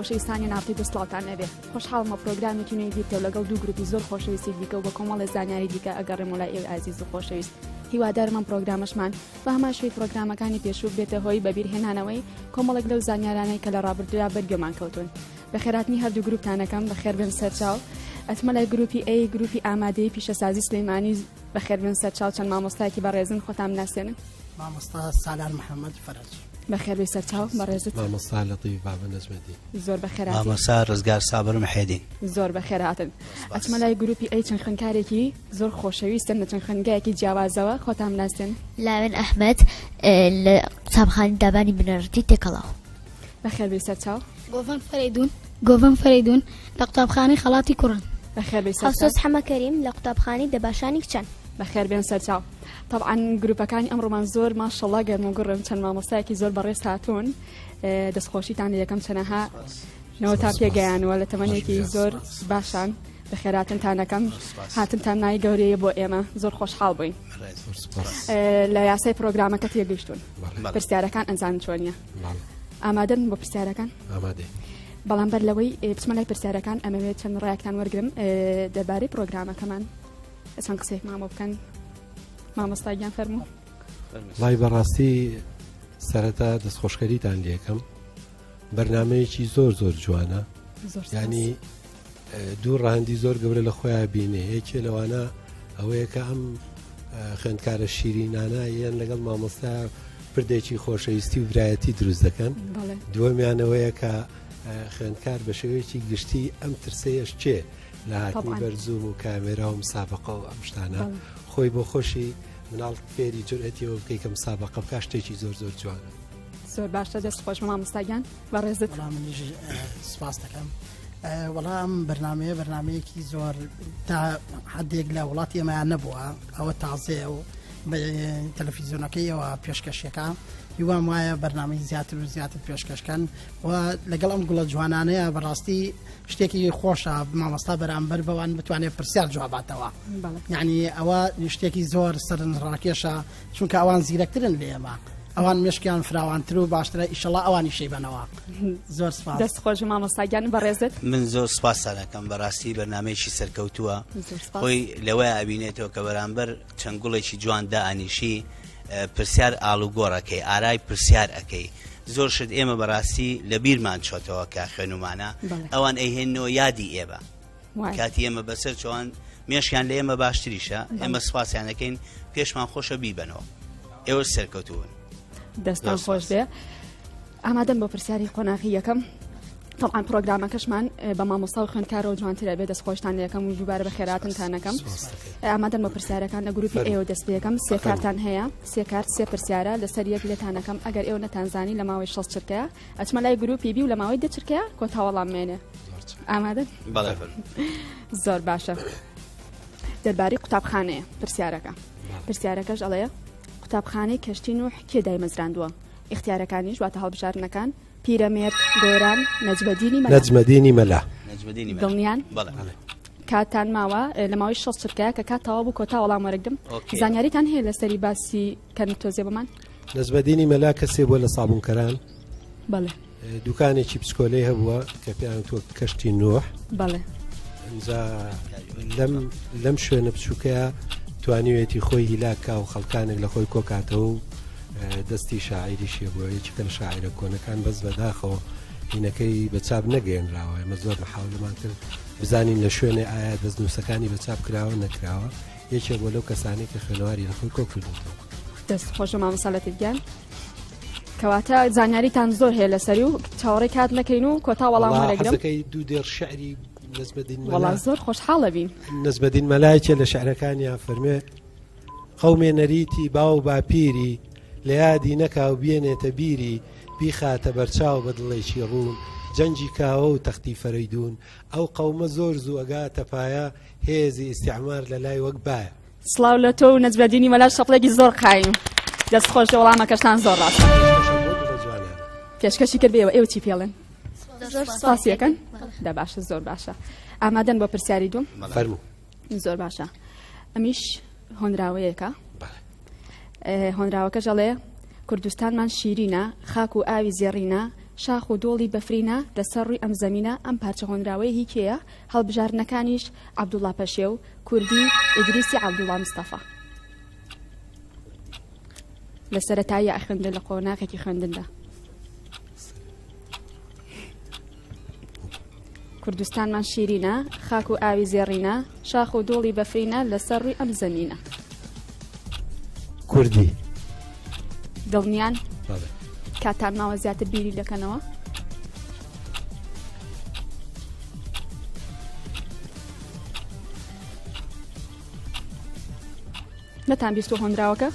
خۆشەویستانی ناپی و سڵاوتان لێبێ. خۆشحاڵم بە پرۆگرامێکی نوێی دیکە و لەگەڵ دوو گروپی زۆر خۆشەویستی دیکە و بە کۆمەڵێ زانیاری دیکە ئەگەڕێمەوە لای ئێوەی ئازیز و خۆشەویست. هیوادارم ئەم پرۆگرامەشمان بە هەمان شێوەی پرۆگرامەکانی پێشوو بێتە هۆی بەبیرهێنانەوەی کۆمەڵێک لەو زانیارانەی کە لە ڕابردوویا بەرگوێمان کەوتوون. بەخێرهاتنی هەردوو گروپتان ئەکەم، بەخێربێن سەرچاو. ئەچمە لای گروپی A، گروپی ئامادەیی پیشەسازی سلێمانی. بەخێربێن سەرچاو، چەند مامۆستایەکی بەڕێزن، خۆتان بناسێنن. مامۆستا سالار محەممەد فەرەج. بەخێربێی سەرچاو، بەڕێزت. مامۆستا لەتیف بابە نەجمەدین. زۆر بەخێرهاتی. مامۆستا ڕزگار سابر محێدین. زۆر بەخێرهاتن. ئەچمە لای گروپی A، چەند خوێندکارێکی زۆر خۆشەویستن لە چەند خوێندگایەکی جیاوازەوە، خۆتان بناسێن. لاوێن ئەحمەد لە قوتابخانەی دابانی بنەڕەتی تێکەڵاو. بەخێربێی سەرچاو. گۆڤەن فەرەیدون گۆڤەن فەرەیدون لە قوتابخانەی خەڵاتی کوڕان. بەخێربێی سەرچاو. هاوسۆز حەمە کەریم لە قوتابخانەی دەباشانی کچان. بەخێربێن سەرچاو. تەبعەن گروپەکانی ئەمڕۆمان زۆر ماشەڵا گەرم و گوڕن، چەند مامۆستایەکی زۆر بەڕێز هاتوون، دەستخۆشیتان لێ دەکەم، چەنەها نەوەتان پێگەیانوە لە تەمەنێکی زۆر باشان. بەخێراتنتان ئەکەم، هاتنتان مایەی گەورەیە بۆ ئێمە، زۆر خۆشحاڵ بووین. لە یاسای پرۆگرامەکە تێگەیشتوون، پرسیارەکان ئەنجام چۆنیە؟ ئامادەن بۆ پرسیارەکان؟ ئامادەین. بەڵام بەر لەوەی بچمە لای پرسیارەکان ئەمەوێت چەند ڕایەکتان وەرگرم دەربارەی پرۆگرامەکەمان، چەند قسەیەکمان بۆ بکەن. مامۆستا گیان فەرموو. وڵای بەڕاستی سەرەتا دەستخۆشکەریتان لێکەم، بەرنمەیەکی زۆر زۆر جوانە، ینی دوو ڕەهەندی زۆر گەورە لە خۆیان بینێ. یەکێ لەوانە ئەوەیە کە ئەم خوێندکارە شیرینانە یان لەگەڵ مامۆستا پردێکی خۆشەویستی و برایەتی دروست دەکەن. دووەمیانەوەیە کە خوێندکار بە شێوەیەکی گشتی ئەم ترسەیەش چێ لە هاتنی بەرزوم و کامێرا و مسابقە و ئەم شتانە، خۆی بۆ خۆشی مناڵ فێری جورئەتیەوە بکەی کە مسابقە بکە، شتێکی زۆر زۆر جوانە. زۆر باشە، دەست خۆش مامۆستا گیان، بەڕێزت. وەڵام منیش سپاس دەکەم. وەڵام بەرنمەیە بەرنمەیەکی زۆر تا حدێک لە وڵاتی ئێمەیان نەبووە، ئەوە تازەیە و تەلەفیزیۆنەکەیەوە پێشکەشیەکە. هیوام وایە بەرنمەی زیاتر و زیاتر پێشکەشکەن و لەگەڵ ئەم گوڵە جوانانەیە بەڕاستی شتێکی خۆشە مامۆستا بەرامبەر بەوان بتوانێت پرسیار جواباتەوە. یعنی ئەوە شتێکی زۆر سەرنجڕاکێشە، چونکە ئەوان زیرەکترن لە ئێمە، ئەوان مشکیان فراوانتر و باشترە، ئیشەڵا ئەوانی شەیبەنەوە. زۆر سپاس. دەست خۆش مامۆستا گیان، بەڕێزت. من زۆر سپاستان ئەکەم، بەڕاستی بەرنمەیەکی سەرکەوتووە، خۆی لەوەیە ئەبینێتەوە کە بەرامبەر چەند گوڵێکی جوان دائەنیشی، پرسیار ئاڵوگۆڕەکەی، ئارای پرسیار ئەەکەی. زۆر شت ئێمە بەڕاستی لە بیرمان چۆتەوە کە خوێنومانە، ئەوان ئەیهێنەوە یادی ئێمە. کاتی ئێمە بەسەر چۆن مێشیان لە ئێمە باشتریشە، ئێمە سپاسیان دەکەین، پێشمان خۆشە بیبەنەوە. ئێوە سەرکەوتوون. دەستان خۆش بێ. ئامادەم بۆ پرسیاری قۆناغی یەکەم. طبعا پرۆگرامەکەشمان بە مامۆستا و خوێندکارەوە جوانترە بێ. دەست خۆشتان لەکەم و دووبارە بە خێراتنتانەکەم. ئامادەم بۆ پرسیارەکان؟ لە گروپی ئێوە دەست پێەکەم. سێ کارتان هەیە، سێ کارت، سێ پرسیارە لەسەر یەک لێتانەکەم. ئەگەر ئێوە نەتانزانی لە ماوەی 6 چرکەیە ئەچمە لای گروپی بی و لە ماوەی دە چرکەیە کۆتا وەڵام مێنێ. ئامادە؟ زۆر باشە. دەربارەی قوتابخانەیە پرسیارەکە. پرسیارەکەش ئەڵێ قوتابخانەی کەشتی نوح کێ دایمەزراندووە؟ اختیارەکانیش واتە هەڵبژاردنەکان: پیرەمێرد، گۆران، نەجمەدینی مەلا. نەجمەدینی مەلا. دڵنیان؟ کاتان ماوە لە ماوەی 6 چرکەیە کە کات تەواو بوو کۆتا وەڵام وەرەگرم. زانیاریتان هەیە لەسەری؟ باسی کەن تۆزێ بەمان. نەجمەدینی مەلا کەسێ بووە لە سابوونکەران. بەڵێ. دوکانێکی بچکۆلەی هەبووە کە پێیان تۆ کەشتی نوح. بەڵێ. ئینجا لەم لەم شوێنە بچووکەیە توانیوێتی خۆی هیلاکا و خەڵکانێک لە خۆی کۆکاتەوە و دەستی شاعیریشیە بووە، یەکێکە لە شاعیرە کۆنەکان، بەس بەداخەوە هینەکەی بە چاپ نەگەیەنراوە. ئێمە زۆر محاولەمان کرد بزانین لە شوێنێ ئایا دەستنووسەکانی بە چاپ کراوە نەکراوە. یەکێک بۆ لەو کەسانی کە خوێنەواری لە خۆی کۆ کردوێتەوە. دەست خۆش مامۆستا لەتیف گیان. کەواتە زانیاریتان زۆر هەیە لەسەری و چاوەڕێی کات نەکەین و کۆتا وەڵام وەرەگرم. حەزەکەی دوو دێڕ شعری نەجمەدین مەلا؟ وەڵا زۆر خۆشحاڵە بین. نەجمەدین مەلا یەکێ لە شعرەکانیان فەرمێ قەومێ نەریتی باو باپیری لە یادی نەکا و بێنێتە بیری، بیخاتە بەرچاو بە دڵێکی ڕوون، جەنگی کاوە و تەختی فەرەیدوون، ئەو قەومە زۆر زوو ئەگاتە پایە، هێزی ئیستیعمار لە لای وەک بایە. سڵاو لە تۆ و نەجمەدینی مەلا، شەپڵێکی زۆر قایم. دەست خۆش، وەڵامەکەشتان زۆر ڕاستە. پێشکەشی کرد بێەوە، ئێوە چی پێڵێن؟ سپاسیەکەن؟ دە باشە، زۆر باشە. ئامادەن بۆ پرسیاری دوم؟ فەرموو. زۆر باشە. ئەمیش هۆنراوەیەکە. هۆنراوەکەش ئەڵێ کوردستانمان شیرینە، خاک و ئاوی زێڕینە، شاخ و دۆڵی بەفرینە لەسەر ڕووی ئەم زەمینە ئەم پارچە هۆنراوەیە هی کێیە؟ هەڵبژاردنەکانیش عەبدوڵا پەشێو، کوردی، ئیدریسی عەبدوڵا مستەفا. لە سەرەتاییە ئەخوێندرێ لە قۆناغێکی خوێندندا. کوردستانمان شیرینە، خاک و ئاوی زێڕینە، شاخ و دۆڵی بەفرینە لەسەر ڕووی ئەم زەمینە. کوردی. دڵنیان؟ کاتان ماوە زیاتر بیری دەکەنەوە؟ نەتان بیستوە هۆنراوەکە؟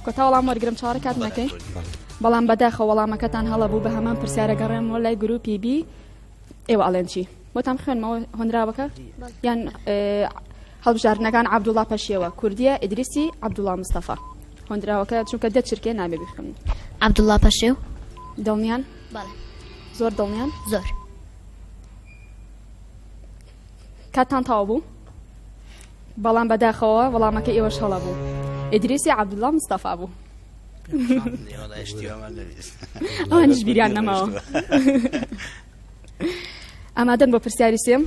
کۆتا وەڵام وەرگرم چاوەڕێ کات نەکەین بەڵام بەداخە وەڵامەکەتان هەڵە بوو بە هەمان پرسیارە گەڕێمەوە لای گروپی بی ئێوە ئەڵێن چی بۆتان خوێنمەوە هۆنراوەکە یان هەڵبژاردنەکان عەبدوڵا پەشێوە کوردیە ئیدریسی عەبدوڵا مستەفا هۆنراوەکە چونکە دە چرکێ نابێ بخوێنم عەبدوڵا پەشێو دڵنیان زۆر دڵنیان زۆر کاتتان تەواو بوو بەڵام بەداخەوە وەڵامەکەی ئێوەش هەڵە بوو ئیدریسی عەبدوڵا مستەفا بوو ئەوانیش بیریان نەماوە ئامادەن بۆ پرسیاری سێم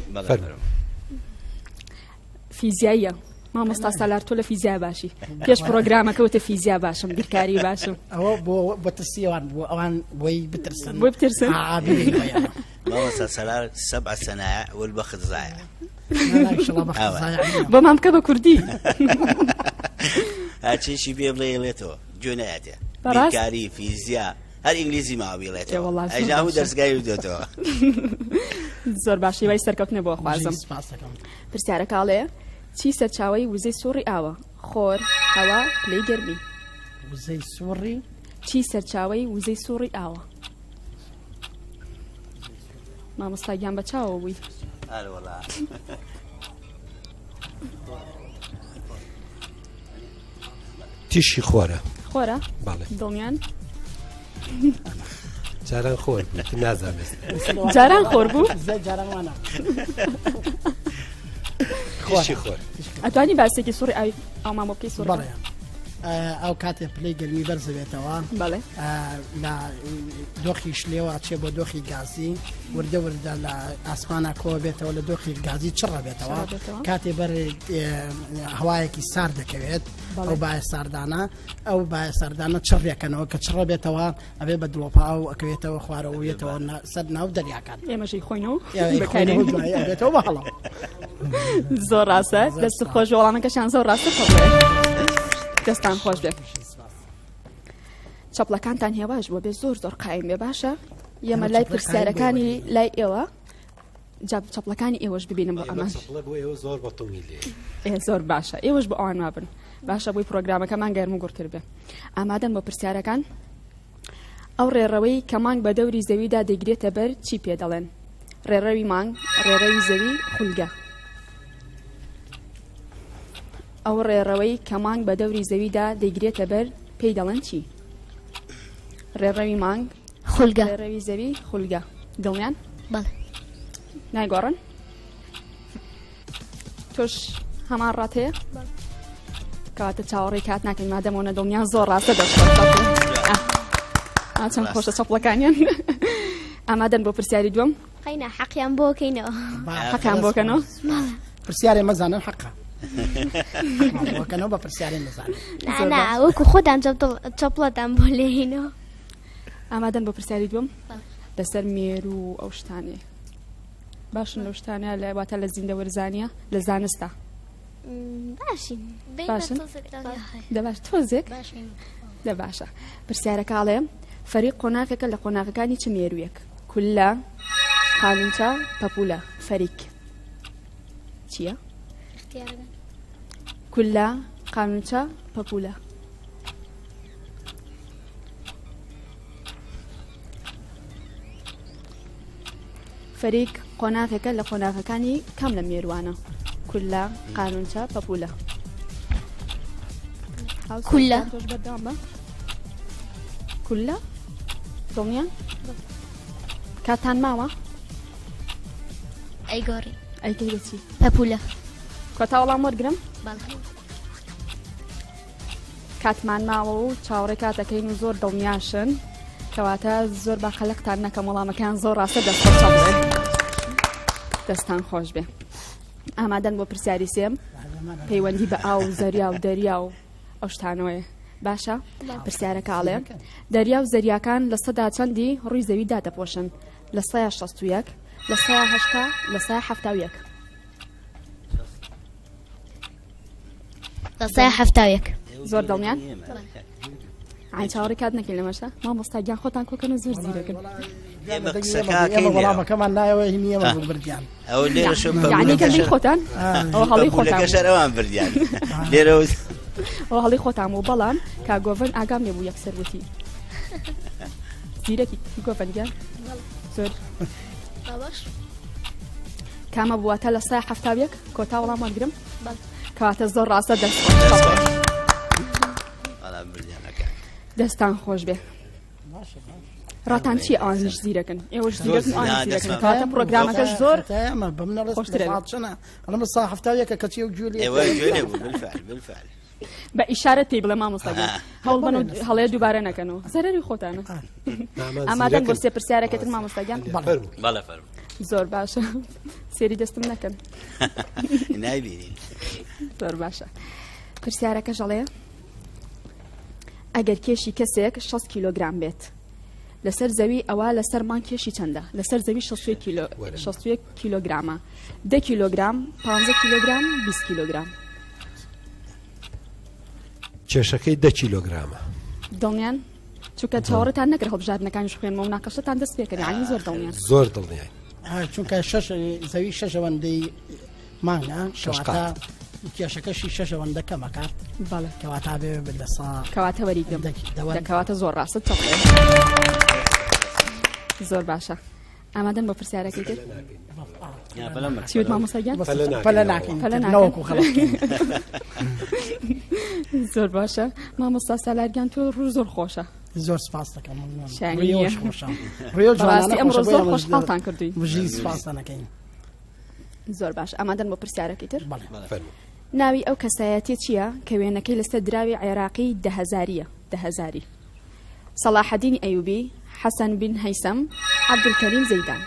فیزیاییە مامۆستا سالار تۆ لە فیزیا باشی پێش پرۆگرامەکە وتە فیزیا باشم بیرکاری باشم ئەوە بۆ بەترسی ئەوان بۆ ئەوان بۆی بترسن بۆی بترسن مامۆستا سالار سبع صنايع والبخت ضايع بۆمان بکە بە کوردی هەرچیشی پێ بڵێ ئەڵێتەوە گوێ نایەتێ بیرکاری فیزیا هەر ئینگلیزی ماوە بیڵێتەوە ئەجا هەموو دەرسگای بدێتەوە زۆر باشی وای سەرکەوتنە بۆ خوازم پرسیارەکە ئەڵێ چی سەرچاوەی وزەی سوڕی ئاوە خۆر هەوا پلەی گەرمی وزەی سوڕی چی سەرچاوەی وزەی سوڕی ئاوە مامۆستا گیان بە چاوە بووی تیشی خۆرە خۆرە بەڵێ دڵنیان جاران خۆر بوو نازانێت جاران خۆر بوو جارانوانە تیشی خۆر ئەتوانی باسێکی سوڕی ئاوی ئەو مامۆ بکەی سوڕ بەڵێ ئەو کاتێ پلەی گەرمی بەرزەبێتەوە لە دۆخی شلێوە ئەچێ بۆ دۆخی گازی وردە وردە لە ئاسمانە کۆ بێتەوە لە دۆخی گازی چڕە بێتەوە کاتێ بەر هەوایەکی سار دەکەوێت ئەو باە ساردانە ئەو باە ساردانە چڕێکەنەوە کە چڕە بێتەوە ئەبێ بە دڵۆپا و ئەکەوێتەوە خوارەوەیەتەوە سەر ناو دەریاکان ئێمەشی خۆینەوە بێتەوە بەڵام زۆر ڕاستە دەست خۆش وەڵامەکەشان زۆر ڕاستە دەستان خۆش بێت چەپڵەکانتان هێواش بووە بێ زۆر زۆر قایم بێ باشە یەمە لای پرسیارەکانی لای ئێوە جا چەپڵەکانی ئێوەش ببینم بۆ ئەمە بۆ ئێوە زۆر بەتونی لێ زۆر باشە ئێوەش بۆ ئەوان مابن باشە بۆی پرۆگرامەکەمان گەرم و گوڕتر بێ ئامادەن بۆ پرسیارەکان ئەو ڕێڕەوەی کە مانگ بە دەوری زەویدا دەگرێتە بەر چی پێ دەڵێن ڕێڕەوی مانگ ڕێڕەوی زەوی خولگە ئەو ڕێڕەوەی کە مانگ بە دەوری زەویدا دەیگرێتە بەر پێی دەڵێن چی؟ ڕێڕەوی مانگ خولگە ڕێڕەوی زەوی خولگە دڵنیان؟ بەڵێ نایگۆڕن؟ تۆش هەمان ڕات هەیە؟ کەواتە چاوەڕێی کات ناکەین مادەمەوە نەدڵنیان زۆر ڕاستە دەست چەند خۆشە چەپڵەکانیان ئامادەن بۆ پرسیاری دووەم قەینا حەقیان بۆ کەینەوە حەقیان بۆ کەنەوە پرسیارێ مەزانن حەقە بۆکەنەوە بە پرسیارێ مەزانن نا وەکو خۆتان چەپڵەتان بۆ لێینەوە ئامادەن بۆ پرسیاری دووەم لەسەر مێر و ئەو شتانێ باشن لەو شتانە لە واتە لە زیندەوەرزانە لە زانستە باشین باشن دە باش تۆزێک دە باشە پرسیارەکە ئەڵێ فەریق قۆناغێکە لە قۆناغەکانی چ مێروویەک کولە قالونچە پەپولە فەریک چییە؟ کولە قالونچە پەپولە فەریک قۆناغێکە لە قۆناغەکانی کام لە مێروانە؟ کولە، قالونچە، پەپولە. کولە. تۆش بەردەوام بە. کولە؟ دڵنیان؟ کاتان ماوە؟ ئەیگۆڕی. ئەیکەی بە چی؟ پەپولە. کۆتا وەڵام وەرگرم؟ بەڵێ. کاتمان ماوە و چاوەڕێ کاتەکەین و زۆر دڵنیاشن کەواتە زۆر با قەلەقتان نەکەم وەڵامەکان زۆر ڕاستە دەست دەستان خۆش بێ ئامادەن بۆ پرسیاری سێم پەیوەندی بە ئاو و زەریا و دەریا و ئەو شتانەوەیە باشە پرسیارەکە ئاڵێ دەریا و زەریاکان لە سەدا چەندی ڕووی زەوی دادەپۆشن لە سەیا 61 لە سەیا هەشتا لە سەیا 71 لە سەیا 71 زۆر دڵنیان عین چاوەڕێ کات نەکەین لەمەشە مامۆستا گیان خۆتان کۆکەن و زۆر زیرەکن وەڵامەکەمان نایەوە هی نییە بردیان ئەو لێرە شو یعنی کە خۆتان ئەو هەڵی خۆتان ئەوان بردیان لێرە ئەو هەڵی خۆتان بوو بەڵام کا گۆڤن ئاگام لێ بوو یەکسەر وتی زیرەکی گۆڤن گیان زۆر کامە بوواتە لە سای 71 کۆتا وەڵام وەرگرم کەواتە زۆر ڕاستە دەست دەستان خۆش بێ ڕاتان چی ئەوانیش زیرەکن ئێوەش زیرەکن ئەوانیش زیرەکن کەواتە پرۆگرامەکەش زۆر خۆشترە ئەڵم سا هەفتاویەکە کەچی و گوێ بالفعل بە ئیشارە پێی بڵێ مامۆستا گیان هەوڵ بن و هەڵەیە دووبارە نەکەنەوە زەرەری خۆتانە ئامادەن بۆ سێ پرسیارەکەتر مامۆستا گیان بەڵێ فەرموو زۆر باشە سێری دەستم نەکەن نایبینین زۆر باشە پرسیارەکەش ئەڵێ ئەگەر کێشی کەسێک 60 کیلۆگرام بێت لەسەر زەوی ئەوە لەسەر مانگ کێشی چەندە لەسەر زەوی 61 کیلۆ 61 کیلۆگرامە 10 کیلۆگرام 15 کیلۆگرام 20 کیلۆگرام کێشەکەی 10 کیلۆگرامە دڵنیان چونکە چاوەڕێتان نەکرد هەڵبژاردنەکانیش خوێنمەوە مناقەشەتان دەست پێکرد یعنی زۆر دڵنیان زۆر دڵنیان چونکە شەش زەوی شەشەوەندەی مانگە کەواتە کێشەکەشی شەشەوەندە کەمەکات بەڵێ کەواتە بێ لە سا کەواتە وەریگرم کەواتە زۆر ڕاستە چەڵێ زۆر باشە ئامادەن بۆ پرسیارەکەی تر چیوت مامۆستا گیان پەلە ناکەین نەوەکو خەڵک زۆر باشە مامۆستا سالار گیان تۆ ڕوو زۆر خۆشە زۆر سپاس دەکەم خۆشە ڕاستی ئەمڕۆ زۆر خۆشحاڵتان کردووی بژی سپاستان دەکەین زۆر باش ئامادەن بۆ پرسیارەکەی تر ناوی ئەو کەسایەتیە چییە کە وێنەکەی لەسەر دراوی عێراقی دەهزاریە دەهزاری سەڵاحەدینی ئەیوبی، حەسەن بن هەیسەم، عەبدولکەریم زەیدان.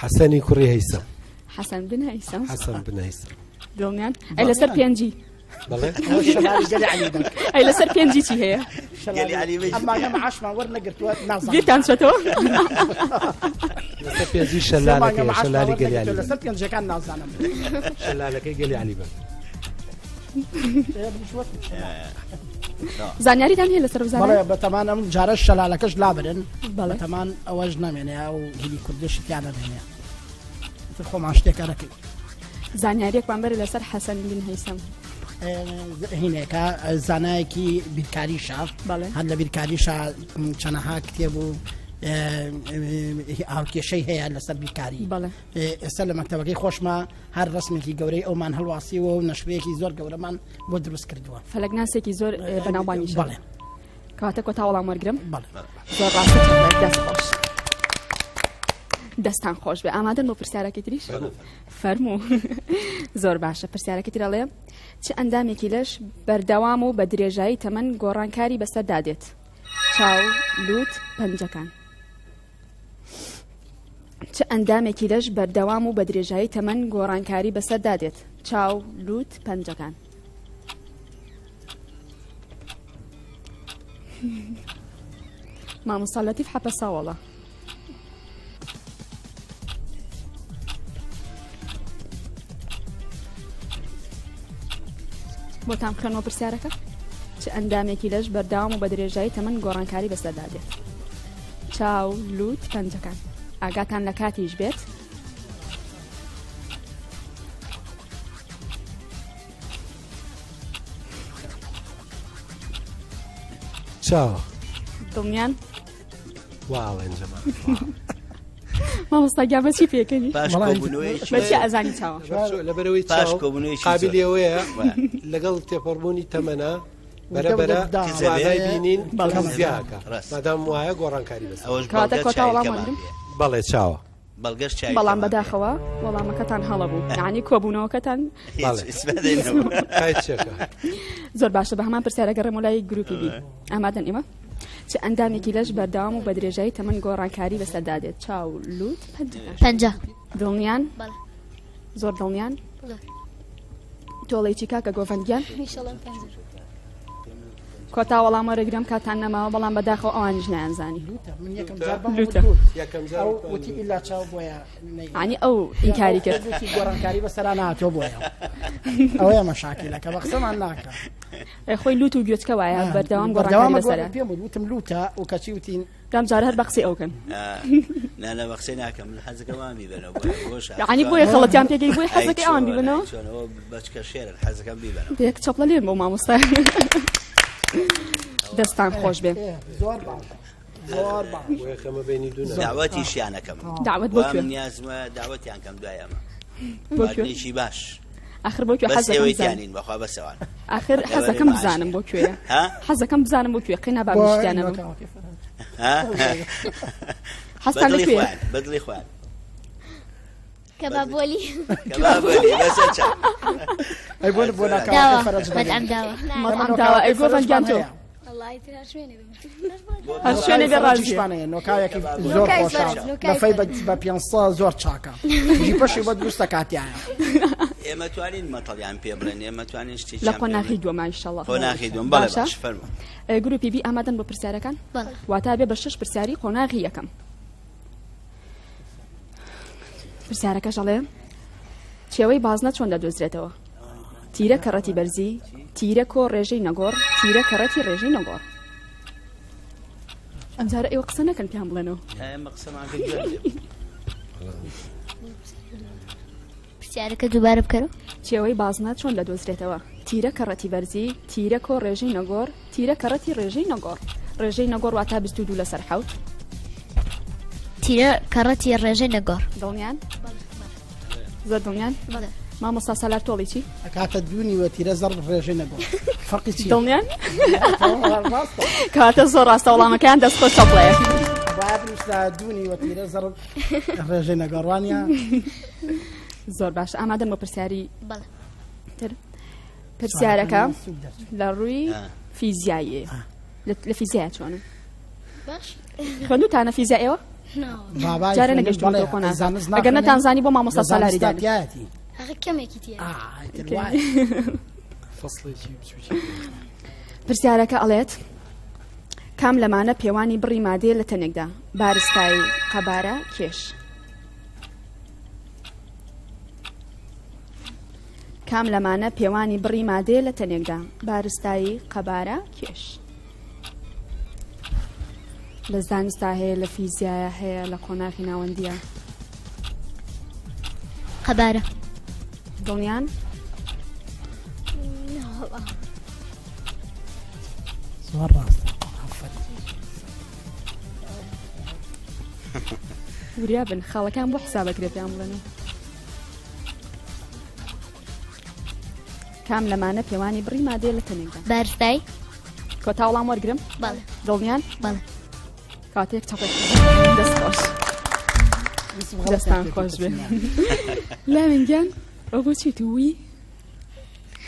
حەسەنی کوڕی هەیسەم. حەسەن بن هەیسەم. حەسەن بن هەیسەم. دڵنیان؟ ئەی لەسەر پێنجی. بەڵێ. ئەی لەسەر پێنجی چی هەیە؟ گەلی عەلی بەگ. ئەمانە معاشمان وەرنەگرتووە نازانم. بیرتان چۆتەوە؟ لەسەر پێنجی شەلالەکەی شەلالی گەلی عەلی بەگ. لەسەر پێنجەکان نازانم. شەلالەکەی گەلی عەلی بەگ. زانیاریتان هەیە لەسەر وزارە؟ بەڵێ بەتەمان ئەم جارە شەلالەکەش لابرن بەتەمان ئەوەش نامێنێ ئەو هیلی کوردش تیا نامێنێ تر خۆمان شتێکە دەکەین زانیاریەکمان بەرە لەسەر حەسەن بن هەیسەم هینێکە زانایەکی بیرکاریشە هەر لە بیرکاریشە چەنەها کتێب و هاوکێشەی هەیە لەسەر بیرکاری ئێستا لە مەکتەبەکەی خۆشما هەر ڕسمێکی گەورەی ئەومان هەڵواسیوە و نەشرەیەکی زۆر گەورەمان بۆ دروست کردووە. فەلەکناسێکی زۆر بەناوبانگیشە. بەڵێ. کەواتە کۆتا وەڵام وەرگرم؟ بەڵێ. زۆر ڕاستە چەپڵێک دەست خۆش. دەستان خۆش بێ ئامادەن بۆ پرسیارەکەی تریش؟ فەرموو. زۆر باشە پرسیارەکەی تر ئەڵێ چ ئەندامێکی لەش بەردەوام و بە درێژایی تەمەن گۆڕانکاری بەسەردا دێت؟ چاو، لووت، پەنجەکان. چ ئەندامێکی لەش بەردەوام و بە درێژایی تەمەن گۆڕانکاری بەسەردا دێت؟ چاو، لووت، پەنجەکان. مامۆستا لەتیف حەپەساوەڵە. بۆتان بخوێنمەوە پرسیارەکە چ ئەندامێکی لەش بەردەوام و بە درێژایی تەمەن گۆڕانکاری بەسەردا دێت چاو لوت پەنجەکان ئاگاتان لە کاتیش بێت چاوە دڵنیان واڵێن جەما مامۆستا گیان بە چی پێکەنی پاش کۆبوونەوەیەکی بە چی ئەزانی چاوە لەبەرەوەی پاش چاو کۆبوونەوەیەکی قابلی زۆر. ئەوەیە لەگەڵ تێپەڕبوونی تەمەنە بەرە بەرە توانای بینین بەڵێ. کەم زیاکە ڕاست. مادام وایە گۆڕانکاری بەسەر ئەوەش کەواتە بەڵگە کۆتا وەڵام چاویلکەمان وەرگرم؟ پێیە. بەڵێ چاوە. بەڵگەش چاوی بەڵام پێمان پێ. بەداخەوە وەڵامەکەتان هەڵە بوو یعنی کۆبوونەوەکەتان هیچ بەڵێ. ئیسفادەی نەبوو. کای چێکە زۆر باشە بە هەمان پرسیارە گەڕێم لای گروپی بی ئامادەن ئێمە چ ئەندامێکی لەش بەردەوام و بە درێژایی تەمەن گۆڕانکاری بەسەردا دێت چاو لوت پەنجە پەنجە دڵنیان بەڵێ. زۆر دڵنیان زۆر. تۆڵەی چی کاکە گۆڤەند گیان ئینشەڵا پەنجە کۆتا وەڵام وەرەگرم کاتان نەماوە بەڵام بەداخەوە ئەوانیش نایانزانی لوتە من یەکەم جار بەم لوتە. لوت یەکەم جار ئەو وتمان وتی لوت. ئیلا چاو بۆیە نەی- یعنی ئەو ئینکاری کرد وتی گۆڕانکاری بەسەرا نهاتۆ بۆیە ئەوەیە مەشاکیلەکە بە قسەمان ناکە ئێ، خۆی لوت و گوێچکە وایە بەردەوام گۆڕانکاری بەسەرە پێم وت وتم لوتە و کەچی وتین دام جارە هەر بە قسەی ئەو کەن نا نا بە قسەی ناکەم من حەزەکەم ئەوان بیبەنەوە بۆیە بۆش یعنی بۆیە خەڵەتیان پێگەی بۆیە حەزەکەی ئەوان بیبەنەوە چۆنەوە بەچکە شێرن حەزەکەم بیبەنەوە یەک چەپڵە لێن بۆ مامۆستا دەستان خۆش بێ ئێ، زۆر باش زۆر باش بۆیە خەمە بینی دوو نەفەر. داوەتیشیانەکەم داوەت بۆ کوێ؟ وام نیازمە داوەتیان کەم دوای ئەمە بۆ کوێ خواردنێکی باش ئاخر بۆ کوێ بەس حەزەکەم ئێوەی بزانم تیانین بەخوا بەسەوان ئاخر حەزەکەم بزانم بۆ کوێیە ها؟ حەزەکەم بزانم بۆ کوێ قینا با بۆ منیشتیان نەبم نۆکاوەکەی فەرهاد. ها؟ حەزتان لە بەدڵی کوێیە خۆیان بەدڵی خۆیان کەبابۆلی کەبابۆلی بەسە چاو ئەی بۆ بۆ داوە ناکاوەکەی فەرەج بەگەی. مەدعەم داوە مەطعم داوە ئەی گۆڤەند گیان تۆ هەیە. وەڵای تر هەر شوێنێ بم. هەر شوێنێ بێ ڕازیە فەرەجیشمان هەیە نۆکاوێکی زۆر نۆکای خۆشە فەرەج، نۆکای لەفەی فەرەج. بە 500 زۆر چاکە جیپەشی بە دروستە کاتیایە ئێمە توانین مەتەڵیان پێ بڵێن ئێمە توانین شتێکیان لە پێ قۆناغی بڵێن. دووەم ئینشەڵڵا قۆناغی دووەم بەڵێ باشە؟ باش فەرموو ئێ، گروپی بی ئامادەن بۆ پرسیارەکان بەڵێ. واتا بێ بە شەش پرسیاری قۆناغی یەکەم پرسیارەکەش ئەڵێ چێوەی بازنە چۆن دەدۆزرێتەوە تیرە کەڕەتی بەرزی تیرە کۆ ڕێژەی نەگۆڕ تیرە کەڕەتی ڕێژەی نەگۆڕ ئەمجارە ئێوە قسە نەکەن پێیان بڵێنەوە ئێمە قسەمان کرد گوێم لێ بوو. پرسیارەکە دووبارە بکەرەوە چێوەی بازنە چۆن دەدۆزرێتەوە تیرە کەڕەتی بەرزی تیرە کۆ ڕێژەی نەگۆڕ تیرە کەڕەتی ڕێژەی نەگۆڕ ڕێژەی نەگۆڕ واتا 22 لەسەر حەوت تیرە کەڕەتی ڕێژەی نەگۆڕ دڵنیان زۆر دڵنیان بەڵێ. مامۆستا سالار تۆڵی چی ئەکاتە دوو نیوە تیرە زەڕ ڕێژەی نەگۆڕ فەرقی چییە؟ دڵنیان ڕاستە کەواتە زۆر ڕاستە وەڵامەکەیان دەست خۆش چەپڵەیە باید بنووسرا دوو نیوە تیرە زەڕ ڕێژەی نەگۆڕوانە زۆر باش ئامادەن بۆ پرسیاری بەڵێ. تر پرسیارەکە سوک دەرچوو. لە ڕووی فیزیاییە لە فیزیایە چۆنن باش خوێندوتانە فیزیا ئێوە بابای جارێ خوێندن نەگەشتووە بەڵێ، قۆناغ زانست ئەگەر ناخوێنێ، نەتانزانی بۆ مامۆستا لە سالاری زانستا دانیشت تیایەتی. ئەخە کەمێکی تیایە. ئا، ئیتر وایە. فەسڵێکی بچووکی پرسیارەکە ئەڵێت کام لەمانە پێوانی بڕی مادەیە لە تەنێکدا بارستایی قەبارە کێش کام لەمانە پێوانی بڕی مادەیە لە تەنێکدا بارستایی قەبارە کێش لە زانستا هەیە لە فیزیایە هەیە لە قۆناغی ناوەندیە قەبارە دڵنیان زۆر ڕاستە ئافەرین. وریا بن خاڵەکان بۆ حسابەکرێ پێیان بڵێن کام لەمانە پێوانی بڕی مادەیە لە تەنێکدا بارستایی کۆتا وەڵام وەرگرم بەڵێ دڵنیان بەڵێ کاتێک چەپێک دەست خۆش دەستان خۆش بێ لاوین گیان ئەو بۆچی تووی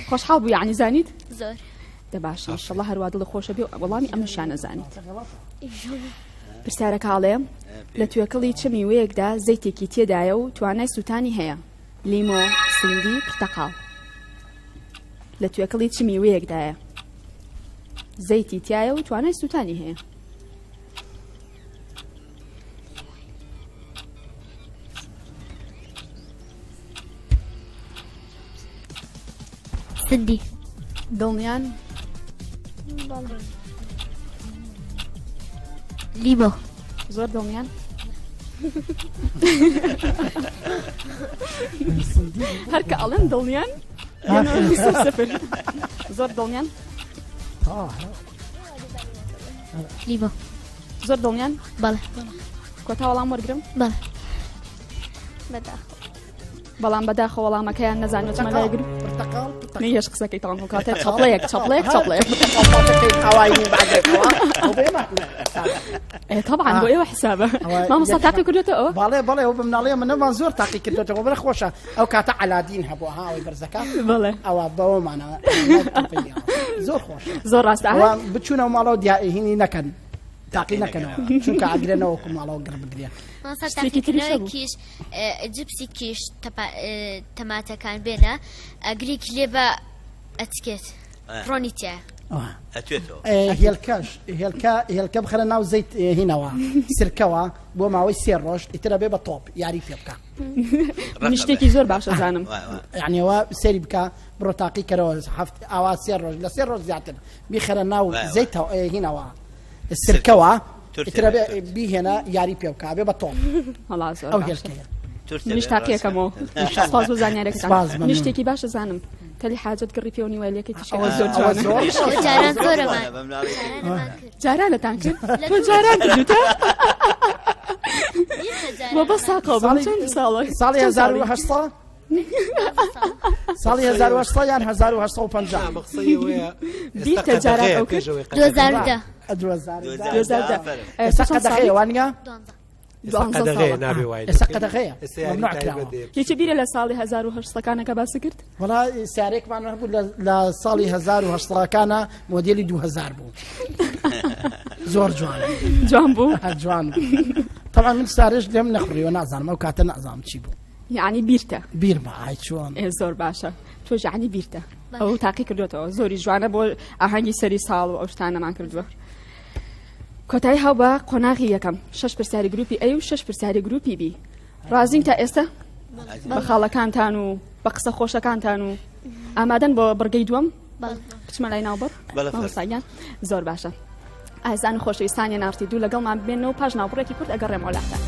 خۆشحاڵ بوو یعنی زانیت زۆر دە باشە ئینشەڵڵا هەروا دڵ خۆشە بێ وەڵامی ئەمەشیان نەزانیت پرسیارەکە ئەڵێ لە توێکڵی چ میوەیەکدا زەیتێکی تێدایە و توانای سووتانی هەیە لیمۆ سندی پرتەقاڵ لە توێکڵی چ میوەیەکدایە زەیتی تایە و توانای سووتانی هەیە سندی دڵنیان لیمۆ زۆر دڵنیان هەر کە ئەڵێن دڵنیان سفر زۆر دڵنیان لیمۆ زۆر دڵنیان بەڵێ کۆتا وەڵام وەرگرم بەڵێ بەداخەوە. بەڵام بەداخەوە وەڵامەکەیان نەزانیوە چمە لای گروپ پرتەقاڵ نەیەش قسەکەی تەواو بوو کاتە چەپڵەیەک چەپڵەیەک چەپڵەیەک طبعا بۆ ئێوە حسابە مامۆستا تاقی کردوێتەوە ئەوە بەڵێ بەڵێ ئەو بە مناڵی منەمان زۆر تاقی کردوێتەوە بەرە خۆشە ئەو کاتە عەلادین هەبوو ها ئەوەی بەرزەکە بەڵێ ئەوە بەوەمانە زۆر خۆش زۆر ڕاستە بچوونەوە ماڵەوە دیاهینی نەکەن تاقی نەکەنەوە چونکە ئاگرێنەوە ماڵەوە گڕ بگرێن تاقیکردنەوەکیش جپسی کیش تەماتەکان بێنە ئەگرێکی لێ بە ئەتکێت ڕۆنی تایە. ئەتوێتەوە. هێلکەش هێلکە هێلکە بخەرە ناو زەیت هینەوە سرکەوە بۆ ماوەی سێ ڕۆژ ئیترە بێ بە تۆپ یاری پێ بکە. من شتێکی زۆر باشە زانم. یعنیەوە سەیری بکە بڕۆ تاقی کەرەوە هەفت ئاوا سێ ڕۆژ لە سێ ڕۆژ زیاتر بیخەرە ناو زەیت هینەوە سرکەوە ئیترە بێ بیهێنە یاری پێ بکە بێ بە تۆپ. وەڵا زۆر ئەو هێلکەیە. منیش تاقیەکەمەوە سپاس بۆ زانیارەکەتان من شتێکی باشە زانم تەلی حاجەت گڕی پێوە نیوەلەکەی تیشکەوە زۆر جوانە جاران زۆرەمان جارانتان کرد تۆ جاران کردوتە بۆ بە ساقەوە بەم چەند ساڵە ساڵی 1800 ساڵی 1800 یان 1850 بیرتە جاران ئەو کرد 2010 2010 ئێستا قەدەغەیە وانیە قەدەغەیە نابێ وای ئێستا قەدەغەیە ممنوع کراوە یەکێ بیرە لە ساڵی 1800 کە باسی کرد وەڵا سیارێکمان هەبوو لە ساڵی 1800 مۆدێلی 2000 بوو زۆر جوان جوان بوو جوان طبعا من سارێش لێم نەخڕیوە نازانم ئەو کاتە نازانم چی بوو یعنی بیرتە بیرمە ئای چۆن ئێ زۆر باشە تۆش یعنی بیرتە ئەو تاقی کردوێتەوە زۆری جوانە بۆ ئاهەنگی سەری ساڵ و ئەو شتانەمان کردووە کۆتایی هاو بە قۆناغی یەکەم شەش پرسیاری گروپی ئەی و شەش پرسیاری گروپی بی ڕازین تا ئێستا بە خاڵەکانتان و بە قسە خۆشەکانتان و ئامادەن بۆ بڕگەی دووەم بچمە لای ناوبڕ مامۆستاگیان زۆر باشە ئازان و خۆشەویستانی نارتی دوو لەگەڵمان بێنەوە پاش ناوبڕێکی کورت ئەگەڕێمەوە لاتان.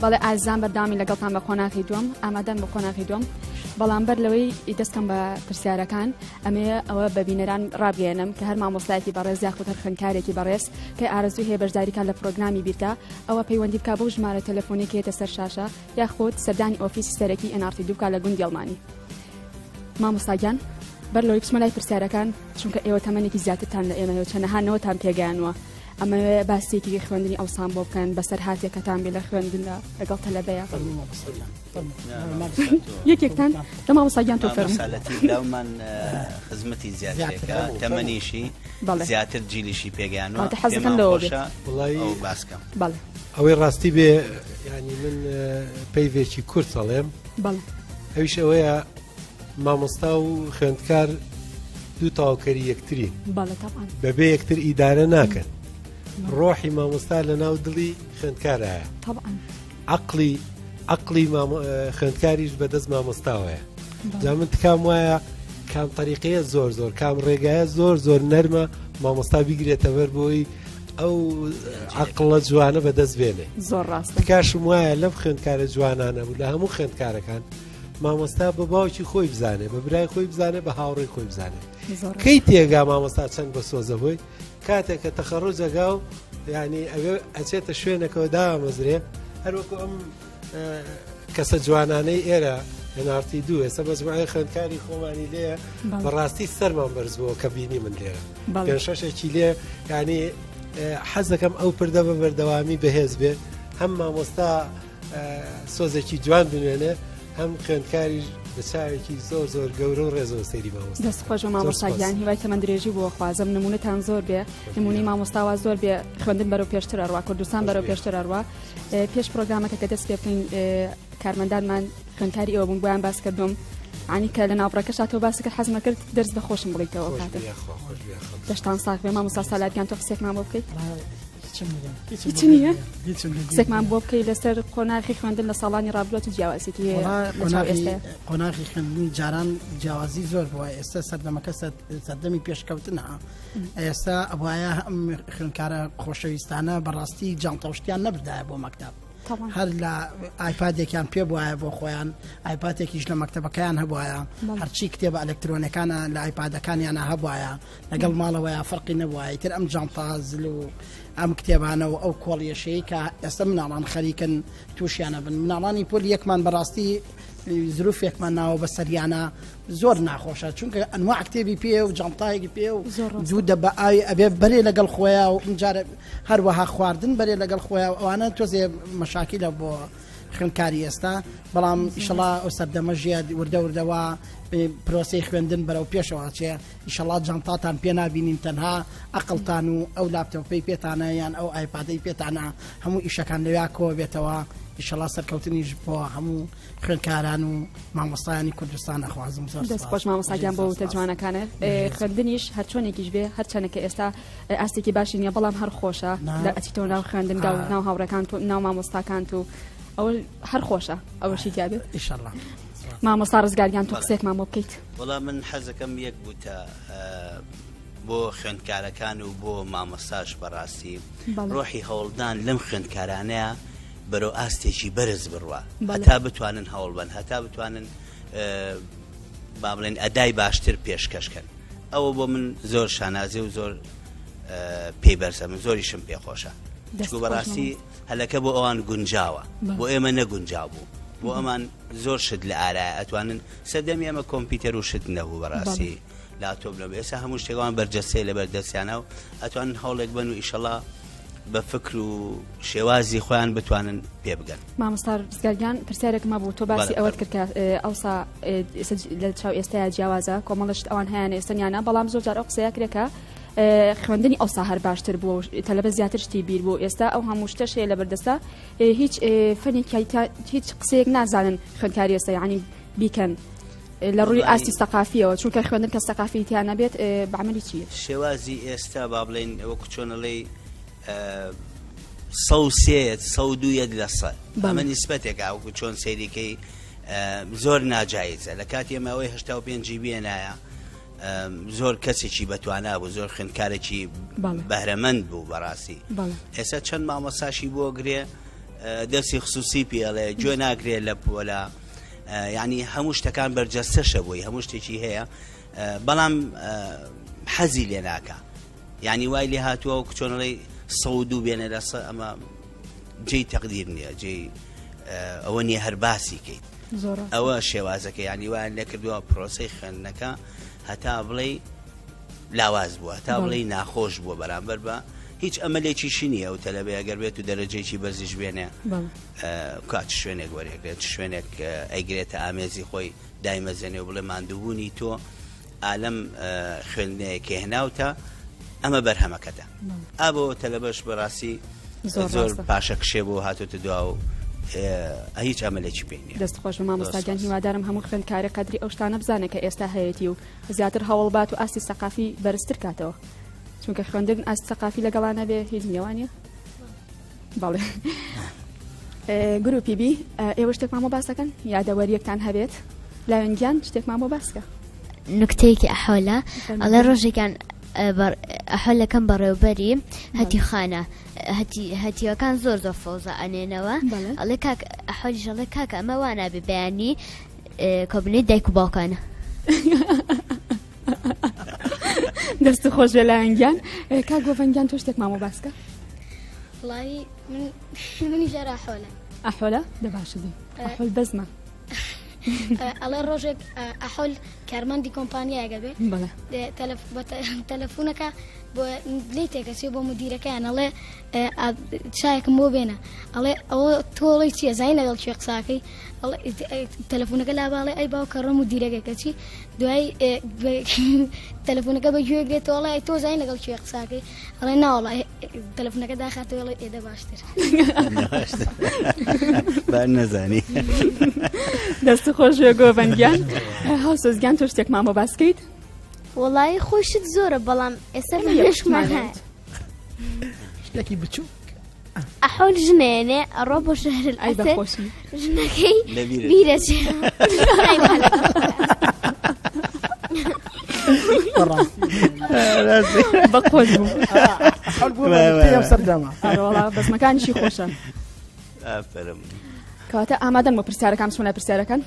بەڵێ ئازیزان بەردەوامی لەگەڵتان بە قۆناغی دووەم ئامادەن بە قۆناغی دووەم بەڵام بەر لەوەی دەستکەم بە پرسیارەکان ئەمەیە ئەوە بە بینەران ڕابگەیەنم کە هەر مامۆستایەکی بەڕێز یاخود هەر خوێندکارێکی بەڕێز کە ئارەزووی هەیە بەشداری کات لە پرۆگرامی بیرتا ئەوە پەیوەندی بکا بەو ژمارە تەلەفۆنەی کە یەتە سەر شاشە یاخود سەردانی ئۆفیسی سەرەکی NRT دوو بکا لە گوندی ئەڵمانی. مامۆستا گیان بەر لەوەی بچمە لای پرسیارەکان چونکە ئێوە تەمەنێکی زیاترتان لە ئێمە هەیە و چەنەها نەوەتان پێگەیانوە ئەمەوێ باسێکی خوێندنی ئەوسان بۆ بکەن بەسەرهاتێکەتان بێ لە خوێندندا لەگەڵ تەلەبەیە. یەکێکتان لە مامۆستا گیان تۆ فەرموو. مامۆستا لەتیف لاومان خزمەتی زیاترێکە تەمەنیشی زیاتر جیلیشی پێگەیانوە کاتە حەزەکەم پێمان لەوە بێت. خۆشە وڵی ئەو باسکەم. بەڵێ. ئەوەی ڕاستی بێ ینی من پەیڤێکی کورت ئەڵێم بەڵێ. ئەویش ئەوەیە مامۆستا و خوێندکار دوو تەواوکەری یەکترین بەڵێ تەبعەن. بەبێ یەکتر ئیدارە ناکەن ڕۆحی مامۆستا لە ناو دڵی خوێندکارایە تەبعەن. عەقڵی عەقڵی خوێندکاریش بەدەست مامۆستاوەیە جا من تکام وایە کام تەریقەیە زۆر زۆر کام ڕێگایە زۆر زۆر نەرمە مامۆستا بیگرێتە بەر بۆی ئەو عەقڵە جوانە بەدەست بێنێ زۆر ڕاستە تکاشم وایە لەم خوێندکارە جوانانە بوو لە هەموو خوێندکارەکان مامۆستا بە باوکی خۆی بزانێ بە برای خۆی بزانێ بە هاوڕێی خۆی بزانێ کەی تێگا مامۆستا چەند بە سۆزە بۆی کاتێک کە تەخەڕوج ئەگا و یعنی ئەوێ ئەچێتە شوێنەکەەوە دامەزرێ هەروەکو ئەم کەسە جوانانەی ئێرە NRT دوو ئێستا مەجموعەی خوێندکاری خۆمانی لێیە بەڕاستی سەرمان بەرز بووە کە بینی من لێرە پێنج شەشێکی لێ یعنی حەز دەکەم ئەو پردە بە بەردەوامی بەهێز بێ هەم مامۆستا سۆزێکی جوان بنوێنێ هەم خوێندکاریش بە چاوێکی زۆر زۆر گەورە و ڕێزەوە سەیری مامۆستا. دەست خۆش بە مامۆستا گیان هیوای تەمەن درێژی بۆ خوازم نمونەتان زۆر بێ نمونەی مامۆستاوا زۆر بێ خوێندن بەرەو پێشتر ئەڕوا کوردستان بەرەو پێشتر ئەڕوا پێش پرۆگرامەکە کە دەست پێ بکەین کارمەندانمان خوێندکاری ئێوە بوون بۆیان باس کردم عنی کە لە ناوبڕەکەشا تۆ باس کرد حەزمە کرد دەرس بە خۆشم بڵیتەوە کاتە دەشتان ساغ بێ مامۆستا سالار گیان تۆ قسێکمان بۆ بکەیت. هیچ نییە؟ قسێکمان بۆ بکەی لەسەر قۆناغی خوێندن لە ساڵانی ڕابردووە چ جیاوازێکی هەیە لە چاو ئێستا؟ قۆناغی خوێندنی جاران جیاوازی زۆر بووە ئێستا سەردەمەکە سەردەمی پێشکەوتنە ئێستا ئەوایە ئەم خوێندکارە خۆشەویستانە بەڕاستی جانتاوشتیان نەبردایە بۆ مەکتب هەر لە ئایپادێکیان پێ بواە بۆ خۆیان ئایپاتێکیش لە مەکتتەبەکەیان هەبواە هەرچی کتێبە ئەلکترۆنەکانە لە ئایپادەکانیانە هەبواە لەگەڵ ماڵەوەیا فەرقی نەبوایە ئیتر ئەم جانتا زل و ئەم کتێبانە و ئەو کۆڵیەشەی کە ئێستا مناڵان خەریکن تووشیانە بن مناڵانی پۆلی یەکمان بەڕاستی زروفێکمان ناوە بە سەریانە زۆر ناخۆشە چونکە ئەنوا کتێبی پێ و جانتایەکی پێ و دوو دەبە ئاوی ئەبێ بەرێ لەگەڵ خۆیان و ئەمجارە هەروەها خواردن بەرێ لەگەڵ خۆیان و ئەوانە تۆزێ مەشاکیلە بۆ خوێندکاری ئێستا بەڵام ئیشەڵا ئەو سەردەمە ژیاد وردە وردەوە پرۆسەی خوێندن بەرەو پێشەوە چێ ئیشەڵا جانتاتان پێ نابینین تەنها ئەقڵتان و ئەو لاپتۆپەی پێتانە یان ئەو ئایپادەی پێتانە هەموو ئیشەکان لەویا کۆ بێتەوە ئیشەڵا سەرکەوتنیش بۆ هەموو خوێندکاران و مامۆستایانی کوردستان ئەخوازم زۆر دەست خۆش مامۆستا گیان بۆ وتە جوانەکانت خوێندنیش هەرچۆنێکیش بێ هەرچەنە کە ئێستا ئاستێکی باشی نییە بەڵام هەر خۆشە لە ئەچیتەوە ناو خوێندنگا و ناو هاوڕێکانت و ناو مامۆستاکانت و ئەوە هەر خۆشە ئەوەشی تیا بێت ئیشەڵا مامۆستا ڕزگار گیان تۆ قسەیەکمان بۆ بکەیت. وەڵا من حەزەکەم یەک بوتە بۆ خوێندکارەکان و بۆ مامۆستاش بەڕاستی ڕۆحی هەوڵدان لەم خوێندکارانەیە بەرەو ئاستێکی بەرز بڕوا هەتا بتوانن هەوڵبن هەتا بتوانن با بڵێن ئەدای باشتر پێشکەشکەن ئەوە بۆ من زۆر شانازی و زۆر پێی بەرزە من زۆریشم پێخۆشە چکو بەڕاستی هەلەکە بۆ ئەوان گونجاوە بۆ ئێمە نەگونجاو بوو بۆ ئەمان زۆر شت لە ئارایە ئەتوانن سەردەمی ئەمە کۆمپیوتەر و شت نەبوو بەڕاستی لاتۆپ نەبوو ئێستا هەموو شتێکوان بەرجەستەیە لەبەر دەستیانە و ئەتوانن هەوڵێک بن و ئیشەڵا بە فکر و شێوازی خۆیان بتوانن پێ بگەن. مامۆستا ڕزگار گیان پرسیارێکم هەبوو تۆ باسی ئەوەت کرد کە ئەوسا لە چاو ئێستایا جیاوازە کۆمەڵە شت ئەوان هەیانە ئێستا نیانە بەڵام زۆر جار ئەو قسەیە کرێ کە خوێندنی ئەوسا هەر باشتر بووە و تەلەبە زیاتر شتی بیر بوو ئێستا ئەو هەموو شتەش هەیە لەبەردەستە هیچ فەنێکی هیچ قسەیەک نازانن خوێندکاری ئێستا یعنی بیکەن لە ڕووی ئاستی سەقافیەوە چونکە خوێندن کە سەقافی تیا نەبێت بە عەمەلی چییە؟ شێوازی ئێستا با بڵێین وەکو چۆنەڵێی سە و سێیەت سە و دوویەت لە سە ئەمە نیسبەتێکە وەکو چۆن سەیریکەی زۆر ناجایزە لە کاتی ئێمە ئەوەی هەشتا و پێنجی بێنایە زۆر کەسێکی بەتوانا بوو زۆر خوێندکارێکی بەهرەمەند بوو بەڕاستی ئێستا چەند مامۆساشی بۆ گرێ دەرسی خصوصی پێڵێ گوێ ناگرێ لە پۆلا یعنی هەموو شتەکان بەرجەستەشە بۆی هەموو شتێکی هەیە بەڵام حەزی لێ ناکە یعنی وای لێ هاتووە و کچۆنەڵی سەود و بێنە لە ئەمە جێی تەقدیر نییە جێی ئەوە نییە هەر باسی کەیت ئەوە شێوازەکە یانی وایان لێکردووە پرۆسەی خوێندنەکە هەتا بڵێ لاواز بووە تا بڵێ ناخۆش بووە بەرامبەر بە هیچ ئەمەلێکیشی نییە ئەو تەلەبەیە ئەگەر بێت و دەرەجەیەکی بەرزیش بێنێ کات شوێنێک وەرێگرێت شوێنێک ئەیگرێتە ئامێزی خۆی دایمەزێنێ و بڵێ ماندووبوونی تۆ ئالەم خوێندنەیە کە هێناوتە ئەمە بەرهەمەکەتە ئا بۆ تەلەبەش بەڕاستی زۆر پاشەکشێ بۆ هاتوتە دوا و هیچ ئەمەلێکی پێ نییە. دەست خۆش مامۆستا گیان هیوادارم هەموو خوێندکارێک قەدری ئەو شتانە بزانێت کە ئێستا هەیەتی و زیاتر هەوڵ بات و ئاستی سەقافی بەرزتر کاتەوە چونکە خوێندن ئاست سەقافی لەگەڵا نەبێ هیچ نییە وانە بەڵێ گروپی بی ئێوە شتێکمان بۆ باسەکەن یادەوەریەکتان هەبێت لاوێن گیان شتێکمان بۆ باسکە نکتەیەکی ئەحۆلە ئەڵێ ڕۆژێکیان ئەحۆلەکەم بەڕێوبەری هەتیوخانە هەتیوەکان زۆر زۆر فەوزە ئەنێنەوە ئەڵێ کاک ئەحۆلیش ئەڵێ کاکە ئەمە وا نابێ بەیانی کۆبنەی دایک و باوکانە. دەست خۆش بێ لایەن گیان کاک گۆڤەند گیان تۆ شتێکمان بۆ باسکە. وڵی من منیش هەر ئەحۆلە. ئەحۆلە دە باشە دی ئەحۆل بەزمە. ئەڵێ ڕۆژێک ئەحۆل کارمەندی کۆمپانیایەکە بێ تەلەفونەکە بۆ لی تێکەچێ بۆ مدیرەکەیان ئەڵێ چایەکم بۆ بێنە ئەڵێ ئەوە تۆڵی چییە زای لەگەڵ کوێ قساکەی تەلەفونەکە لا باڵێ ئەی باوکە ڕە مدیرەکە کەچی دوای تەلەفونەکە بە گوێ گرێتەوە ئەڵێ تۆ زای لەگەڵ کوێ قساکەی ئەڵێ ناوەڵا تەلەفونەکە داخاتەوە ئەڵێ ئێدە باشتر با نەزانی دەست خۆش بێ گۆڤەند گیان هاوسۆز گیان تۆ شتێکمان بۆ باس کەیت وەڵایی خۆشت زۆرە بەڵام ئێستا لە مێشکمان هەیە. یەکی بچووک. ئەحۆل ژنێنێ ئەڕۆ بۆ شەهر ئەی العسل بەخۆشی. ژنەکەی لەبیرە. بیرەچێ. بەڕاستی بەخۆش بوو. ئەحۆل بووە بە نوکتەی ئەم سەردەمە. ئەرێ وەڵا بەزمەکانیشی خۆشە. ئافەرم. کەواتە ئامادەن بۆ پرسیارەکان بچمە لای پرسیارەکان؟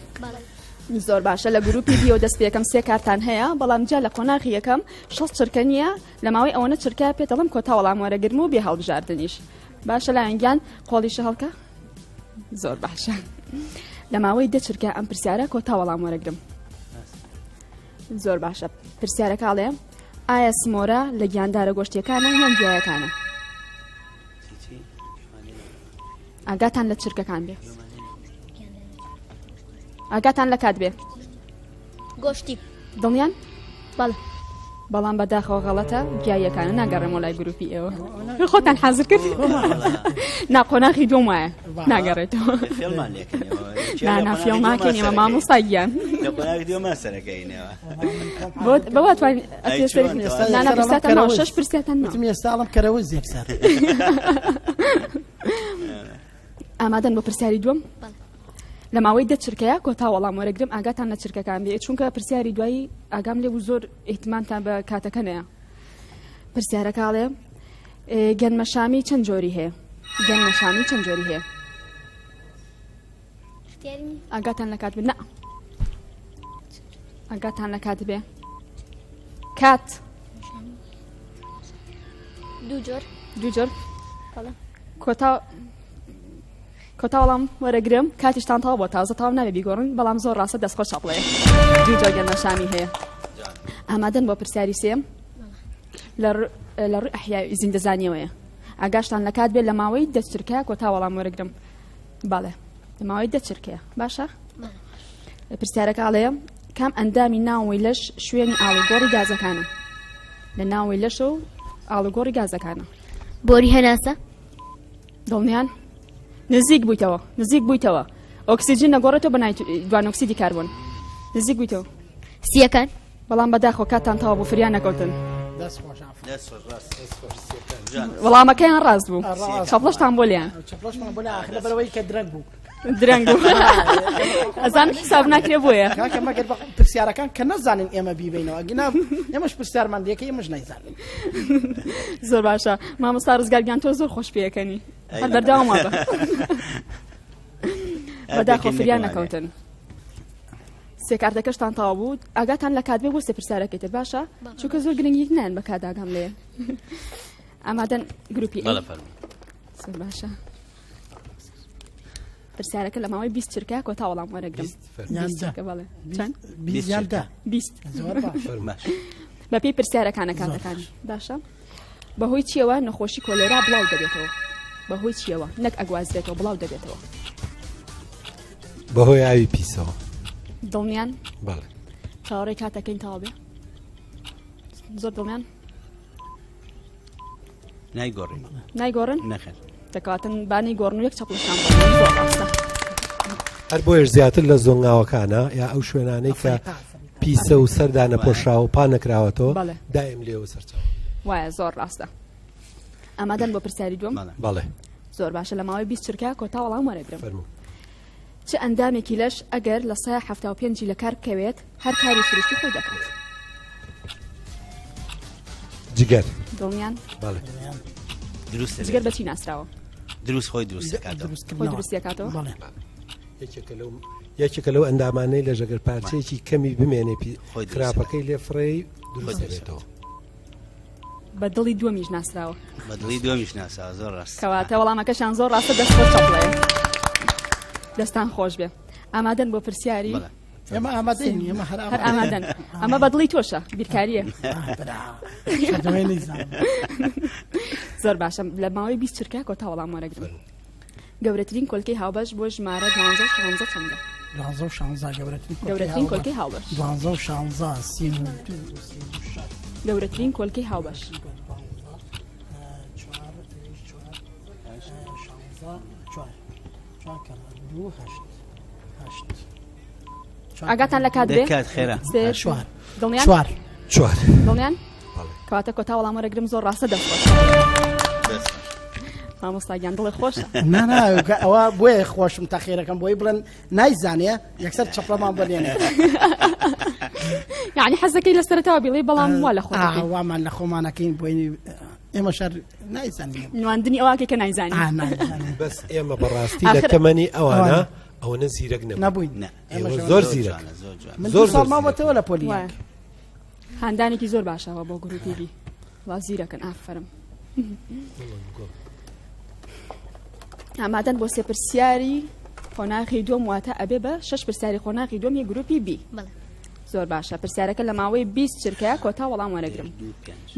زۆر باشە لە گروپی بیەوە دەست پێکەم سێ کارتان هەیە بەڵام جا لە قۆناغی یەکەم 60 چرکە نییە لە ماوەی ئەوەنە چرکە پێ دەڵم کۆتا وەڵام وەرەگرم و بێ هەڵبژاردنیش باشە لایەن گیان قۆڵیشە هەڵکە زۆر باشە لە ماوەی دە چرکە ئەم پرسیارە کۆتا وەڵام وەرەگرم زۆر باشە پرسیارەکە ئەڵێ ئایا سمۆرە لە گیاندارە گۆشتیەکانە یان گیایەکانە؟ ئاگاتان لە چرکەکان بێ ئاگاتان لە کات بێ گۆشتی. دڵنیان؟ بەڵێ. بەڵام بەداخەوە غەڵەتە گیاییەکانە ناگەڕێمەوە لای گروپی ئێوە خۆتان حازر کرد نا قۆناغی دووەم وایە ناگەڕێتەوە فێڵمان لێکەنەوە. نا نا فێڵ ناکەین ئێمە مامۆستا گیان لە قۆناغی دووەمان سەرەکەینەوە. بەوە توانین ئەی ئەتێ چۆن؟ سەر نا نا پرسیارتان ماوە شەش پرسیارتان ماوە. وتم ئێستا ئەڵم کەرەوز یەکسەر. ئامادەن بۆ پرسیاری دووەم؟ لە ماوەی دە چرکەیە کۆتا وەڵام وەرەگرم ئاگاتان لە چرکەکان بێ چونکە پرسیاری دوایی ئاگام لێ بوو زۆر ئیهتمامتان بە کاتەکە نەیە. پرسیارەکە ئەڵێ گەنمەشامی چەند جۆری هەیە؟ گەنمەشامی چەند جۆری هەیە؟ ئاگاتان لە کات بێ نا ئاگاتان لە کات بێ کات دوو جۆر. دوو جۆر. بەڵێ. کۆتا کۆتا وەڵام وەرەگرم کاتیشتان تەواو بۆ تازە تەواو نابێ بیگۆڕن بەڵام زۆر ڕاستە دەستخۆش چاپڵەیە دوو جۆر گەنمەشامی هەیە. ئامادەن بۆ پرسیاری سێم؟ لە ڕووی ئەحیای زیندەزانیەوەیە ئاگاشتان لە کات بێت لە ماوەی دە چرکە کۆتا وەڵام وەرەگرم. بەڵێ لە ماوەی دە چرکەیە باشە؟ پرسیارەکە ئەڵێ کام ئەندامی ناوەوەی لەش شوێنی ئاڵوگۆڕی گازەکانە؟ لە ناوەوەی لەش و ئاڵوگۆڕی گازەکانە. بۆری هەناسە؟ دڵنیان؟ نزیک بوویتەوە نزیک بوویتەوە ئۆکسیجین نەگۆڕێتەوە بە دوانۆکسیدی کاربۆن نزیک بوویتەوە. سیەکان؟ بەڵام بەداخەوە کاتان تەواو بوو فریا نەکەوتن. دەست خۆش ئافرەت. دەست خۆش ڕاست دەست خۆش سیەکان جان. وەڵامەکەیان ڕاست بوو. ڕاست. چەپڵەشتان بۆ لێیان. چەپڵەشمان بۆ لێیان ئاخر لەبەرئەوەی کە درەنگ بوو. درەنگ بوو. ئەزانم حیساب ناکرێ بۆیە. کاکە مەگەر بە پرسیارەکان کە نەزانین ئێمە بیبەینەوە ئەگینا ئێمەش پرسیارمان لێکەی ئێمەش نایزانین. زۆر باشە مامۆستا ڕزگار گیان تۆ زۆر خۆش پێیەکەنی هەر بەردەوام وابە. بەداخەوە فریا نەکەوتن. سێ کارتەکەشتان تەواو بوو ئاگاتان لە کات بێ بۆ سێ پرسیارەکەی تر باشە چونکە زۆر گرنگی نایەن بە کات ئاگام لێ. ئامادەن گروپی بەڵێ فەرموو. زۆر باشە پرسیارەکە لە ماوەی 20 چرکە کۆتا وەڵام وەرەگرم. یان دە. چرکە بەڵێ. چەند؟ 20 یان دە. 20. زۆر باش. باش. بەپێی پرسیارەکانە کاتەکان. باشە بەهۆی چیەوە نەخۆشی کۆلێرا بڵاو دەبێتەوە؟ بەهۆی چیەوە نەک ئەگوازرێتەوە بڵاو دەبێتەوە؟ بەهۆی ئاوی پیسەوە. دڵنیان؟ بەڵێ. چاوەڕێی کاتەکەین تەواو بێ. زۆر دڵنیان؟ نایگۆڕین. نایگۆڕن؟ نەخێر. دەکاتن با نەیگۆڕن و یەک چەپڵشان بۆ زۆر ڕاستە. هەر بۆیەش زیاتر لە زۆنگاوەکانە یا ئەو شوێنانەی کە پیسە و سەردانە پۆشراوە و پان نەکراوەتەوە دایم لێوە سەرچاوە. وایە زۆر ڕاستە. ئامادەن بۆ پرسیاری دووەم؟ بەڵێ. زۆر باشە لە ماوەی 20 چرکە کۆتا وەڵام وەرەگرم. فەرموو. چ ئەندامێکی لەش ئەگەر لە سایە 75 لە کار بکەوێت هەر کاری سروشتی خۆی دەکات؟ جگەر. دڵنیان؟ بەڵێ. دروست جگەر بە چی ناسراوە؟ دروست خۆی دروست دەکاتەوە. خۆی دروست دەکاتەوە؟ بەڵێ. یەکێکە لەو ئەندامانەی لە ژەگەر پارچەیەکی کەمی بمێنێ خۆی دروست خراپەکەی لێ فڕێی دروست خۆی دروست دەبێتەوە. بە دڵی دووەمیش ناسراوە. بە دڵی دووەمیش ناسراوە زۆر ڕاست. کەواتە وەڵامەکەشان زۆر ڕاستە دەست خۆش چەپڵەیە. دەستان خۆش بێ. ئامادەن بۆ پرسیاری؟ بەڵێ. ئێمە ئامادەین، ئێمە هەر هەر ئامادەن. ئەمە بە دڵی تۆشە، بیرکارییە. برا. نەیزانم. زۆر باشە لە ماوەی 20 چرکە کۆتا وەڵام وەرەگرم. گەورەترین کۆلکەی هاوبەش بۆ ژمارە 12 و 16 چەندە؟ 12 و 16 گەورەترین گەورەترین کۆلکەی هاوبەش. 12 و 16 32 36. گەورەترین کۆلکەی هاوبەش. 4 4 16 4 4 کەڕ 2 8 8. ئاگاتان لە کات بێ؟ دەکات خێرا. سێ 4 دڵنیان؟ 4 4. دڵنیان؟ بەڵێ. کەواتە کۆتا وەڵام وەرەگرم زۆر ڕاستە دەست خۆش. دەست خۆش. مامۆستا گیان دڵێ خۆشە. نا نا ئەوە بۆیە خۆشم تەخێرەکەم بۆی بڵێن نایزانێ یەکسەر چەپڵەمان بۆ لێنێ. یعنی حەزەکەی لە سەرەتاوە بیڵێ بەڵام وا لە خۆت ئا وامان لە خۆمانەکەین بۆی ئێمە شەر نایزانین. نواندنی ئەوە کە نایزانی. ئا نایزانین. بەس ئێمە بەڕاستی لە تەمەنی ئەوانە ئەوەنە زیرەک نەبووین. ئێمە زۆر زیرەک. من زۆر ساڵ ماوەتەوە لە پۆلی یەک. هاندانێکی زۆر باشەوە بۆ گروپی بی. وا زیرەکن ئافەرم. ئامادەن بۆ سێ پرسیاری قۆناغی دووەم واتە ئەبێ بە شەش پرسیاری قۆناغی دووەمی گروپی بی. زۆر باشە پرسیارەکە لە ماوەی 20 چرکەیە کۆتا وەڵام وەرەگرم.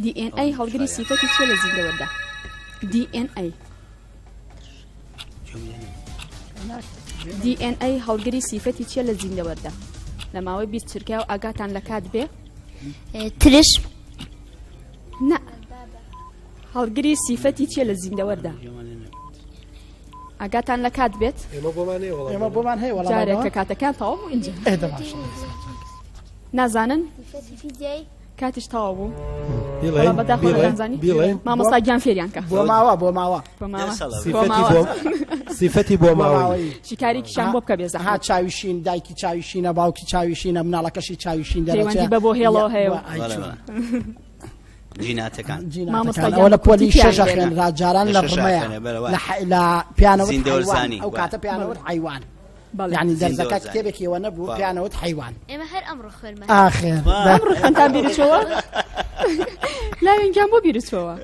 DNA هەڵگری سیفەتی چیە لە زیندەوەردا؟ DNA DNA هەڵگری سیفەتی چیە لە زیندەوەردا؟ لە ماوەی 20 چرکە و ئاگاتان لە کات بێ؟ ترش نا هەڵگری سیفەتی چیە لە زیندەوەردا؟ ئاگاتان لە کات بێت؟ ئێمە بۆمان هەیە وەڵام. ئێمە بۆمان هەیە وەڵام. جارێک کە کاتەکان تەواو بوو ئینجا. ئێ دە باشە. نازانن؟ سیفەتی فیزیایی کاتیش تەواو بوو. بیڵێن وەڵا بەداخەوە بیڵێن نەتانزانی. بیڵێن مامۆستا گیان فێریان کە. بۆ ماوە بۆ ماوە. بۆ ماوە. سیفەتی بۆ ماوە. بۆ سیفەتی بۆ ماوەیی. شیکارێکیشیان بۆ بکە بێ ها زەحمەت. چاوی شین دایکی چاوی شینە باوکی چاوی شینە مناڵەکەشی چاوی شین دەرەچێ. پەیوەندی بە بۆ هێڵەوە هەیە و. ئای بەڵێ چۆن. بەڵێ. جیناتەکان. مامۆستا جیناتەکان گیان ئەوە لە بە پۆلی کورتی پیان شەش لێنە. ئەخوێنرا جاران لە لە شەش ڕمەیە ئەخوێنێ، بەڵێ، لە لە پیانەوت حەیوان زیندەوەرزانی، ئەو وایە. کاتە پیانەوت حەیوان بەڵێ. یعنی دەرزەکە زیندەوەرزانی. کتێبێکی ئەوە نەبوو واو. پیانەوت حەیوان. ئێمە هەر ئەمڕۆ خوێنمان. ئاخر. ئەمڕۆ خوێنتان بیرچۆوە؟ لاوێن گیان بۆ بیرچۆوە؟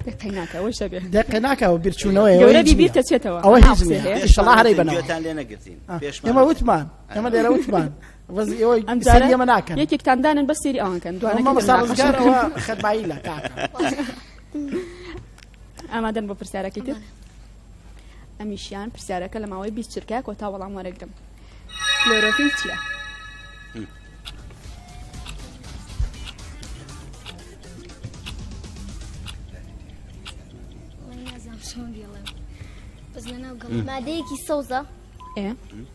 دقەی ناکە ئەوەش دەبێ. دقەی ناکە ئەوە بیرچوونەوەیە، ئەوە گەورە هیچ بی نییە. بیرتەچێتەوە. ئەوە هیچ قسەی نییە. هەیە. ئیشەڵا هەرەی بەنەوە. گوێتان لێ نەگرتین. پێشمان ئێمە وتمان. ئێمە لێرە وتمان. بەس ئێوە ئەم سەیری جارە ئێمە ناکەن. یەکێکتان دانن بەس سەیری ئەوان کەن. دوانەکەی مامۆستا تر ڕزگار ناقەشن. ئەوە خەرمایی لە کاکە. ئامادەن بۆ پرسیارەکەی تر؟ ئەمیشیان پرسیارەکە لە ماوەی 20 چرکە کۆتا وەڵام وەرەگرم. کلۆرۆفیل چییە؟ بەس لە ناو گەڵا. مادەیەکی سەوزە. ئێ؟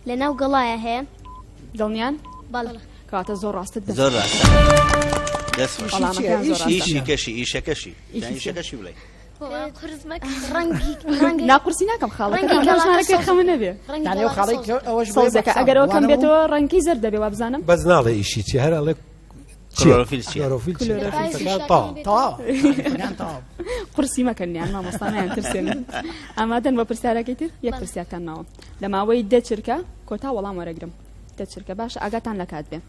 لە ناو گەڵایە هەیە. دڵنیان؟ بەڵێ. کەواتە زۆر ڕاستت دەست. زۆر ڕاستە. دەست خۆش. وەڵامەکان زۆر ڕاستە. ئیشی کەشی، ئیشەکەشی. ئیشی ئیشەکەشی بڵێ. قورس مەکە. ڕەنگی، ڕەنگی. ناقورسی ناکەم خاڵەکە. ڕەنگی ئەمە گەڵاکە ژمارەکەی سەوزە. خەمە نەبێ. ڕەنگی یعنی ئەو گەڵاکە خاڵەی سەوزە. کە ئەوەش بۆیە سەوزەکە. بە ئەگەر ئەوە کەم وانە بوو. بێتەوە ڕەنگی زەرد دەبێ وابزانم. بەس ناڵێ ئیشی چی، هەر ئەڵێ چییە؟ کلۆرۆفیل چییە؟ کلۆرۆفیل چییە؟ کلۆرۆفیل. کلۆرۆفیل. تەواو. تەواو. یان تەواو. قورسی مەکەن یان مامۆستا نایان ترسێنن. ئامادەن بۆ پرسیارەکەی تر؟ یەک پرسیارتان ماوە. لە ماوەی دە چرکە کۆتا وەڵام وەرەگرم. دە چرکە باشە ئاگاتان لە کات بێ.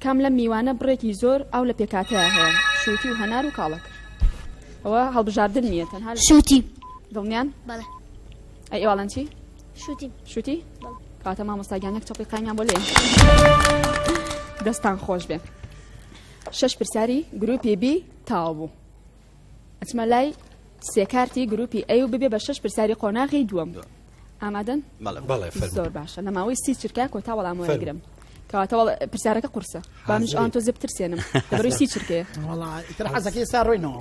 کام لەم میوانە بڕێکی زۆر ئاو لە پێکاتەیە هەیە؟ شووتی و هەنار و کاڵەک. ئەوە هەڵبژاردن نییە تەنها لە- شووتی. دڵنیان؟ بەڵێ. ئەی ئێواڵەن چی؟ شووتی. شووتی؟ بەڵێ. کاتە مامۆستا گیان یەک چەپڵی قایمیان بۆ لێ. دەستان خۆش بێ. شەش پرسیاری گروپی بی تەواو بوو. ئەچمە لای سێ کارتی گروپی ئەی و ببێ بە شەش پرسیاری قۆناغی دووەم. ئامادەن؟ بەڵێ. بەڵێ، فەرموو. زۆر باشە. لە ماوەی 30 چرکە کۆتا وەڵام فەرموو. وەرەگرم. کەواتە پرسیارەکە قورسە. با منیش ئەوان تۆزێ بترسێنم. لەبەرەوەی 30 چرکەیە. وەڵا، ئیتر حەزەکەی ئێستا ڕۆینەوە.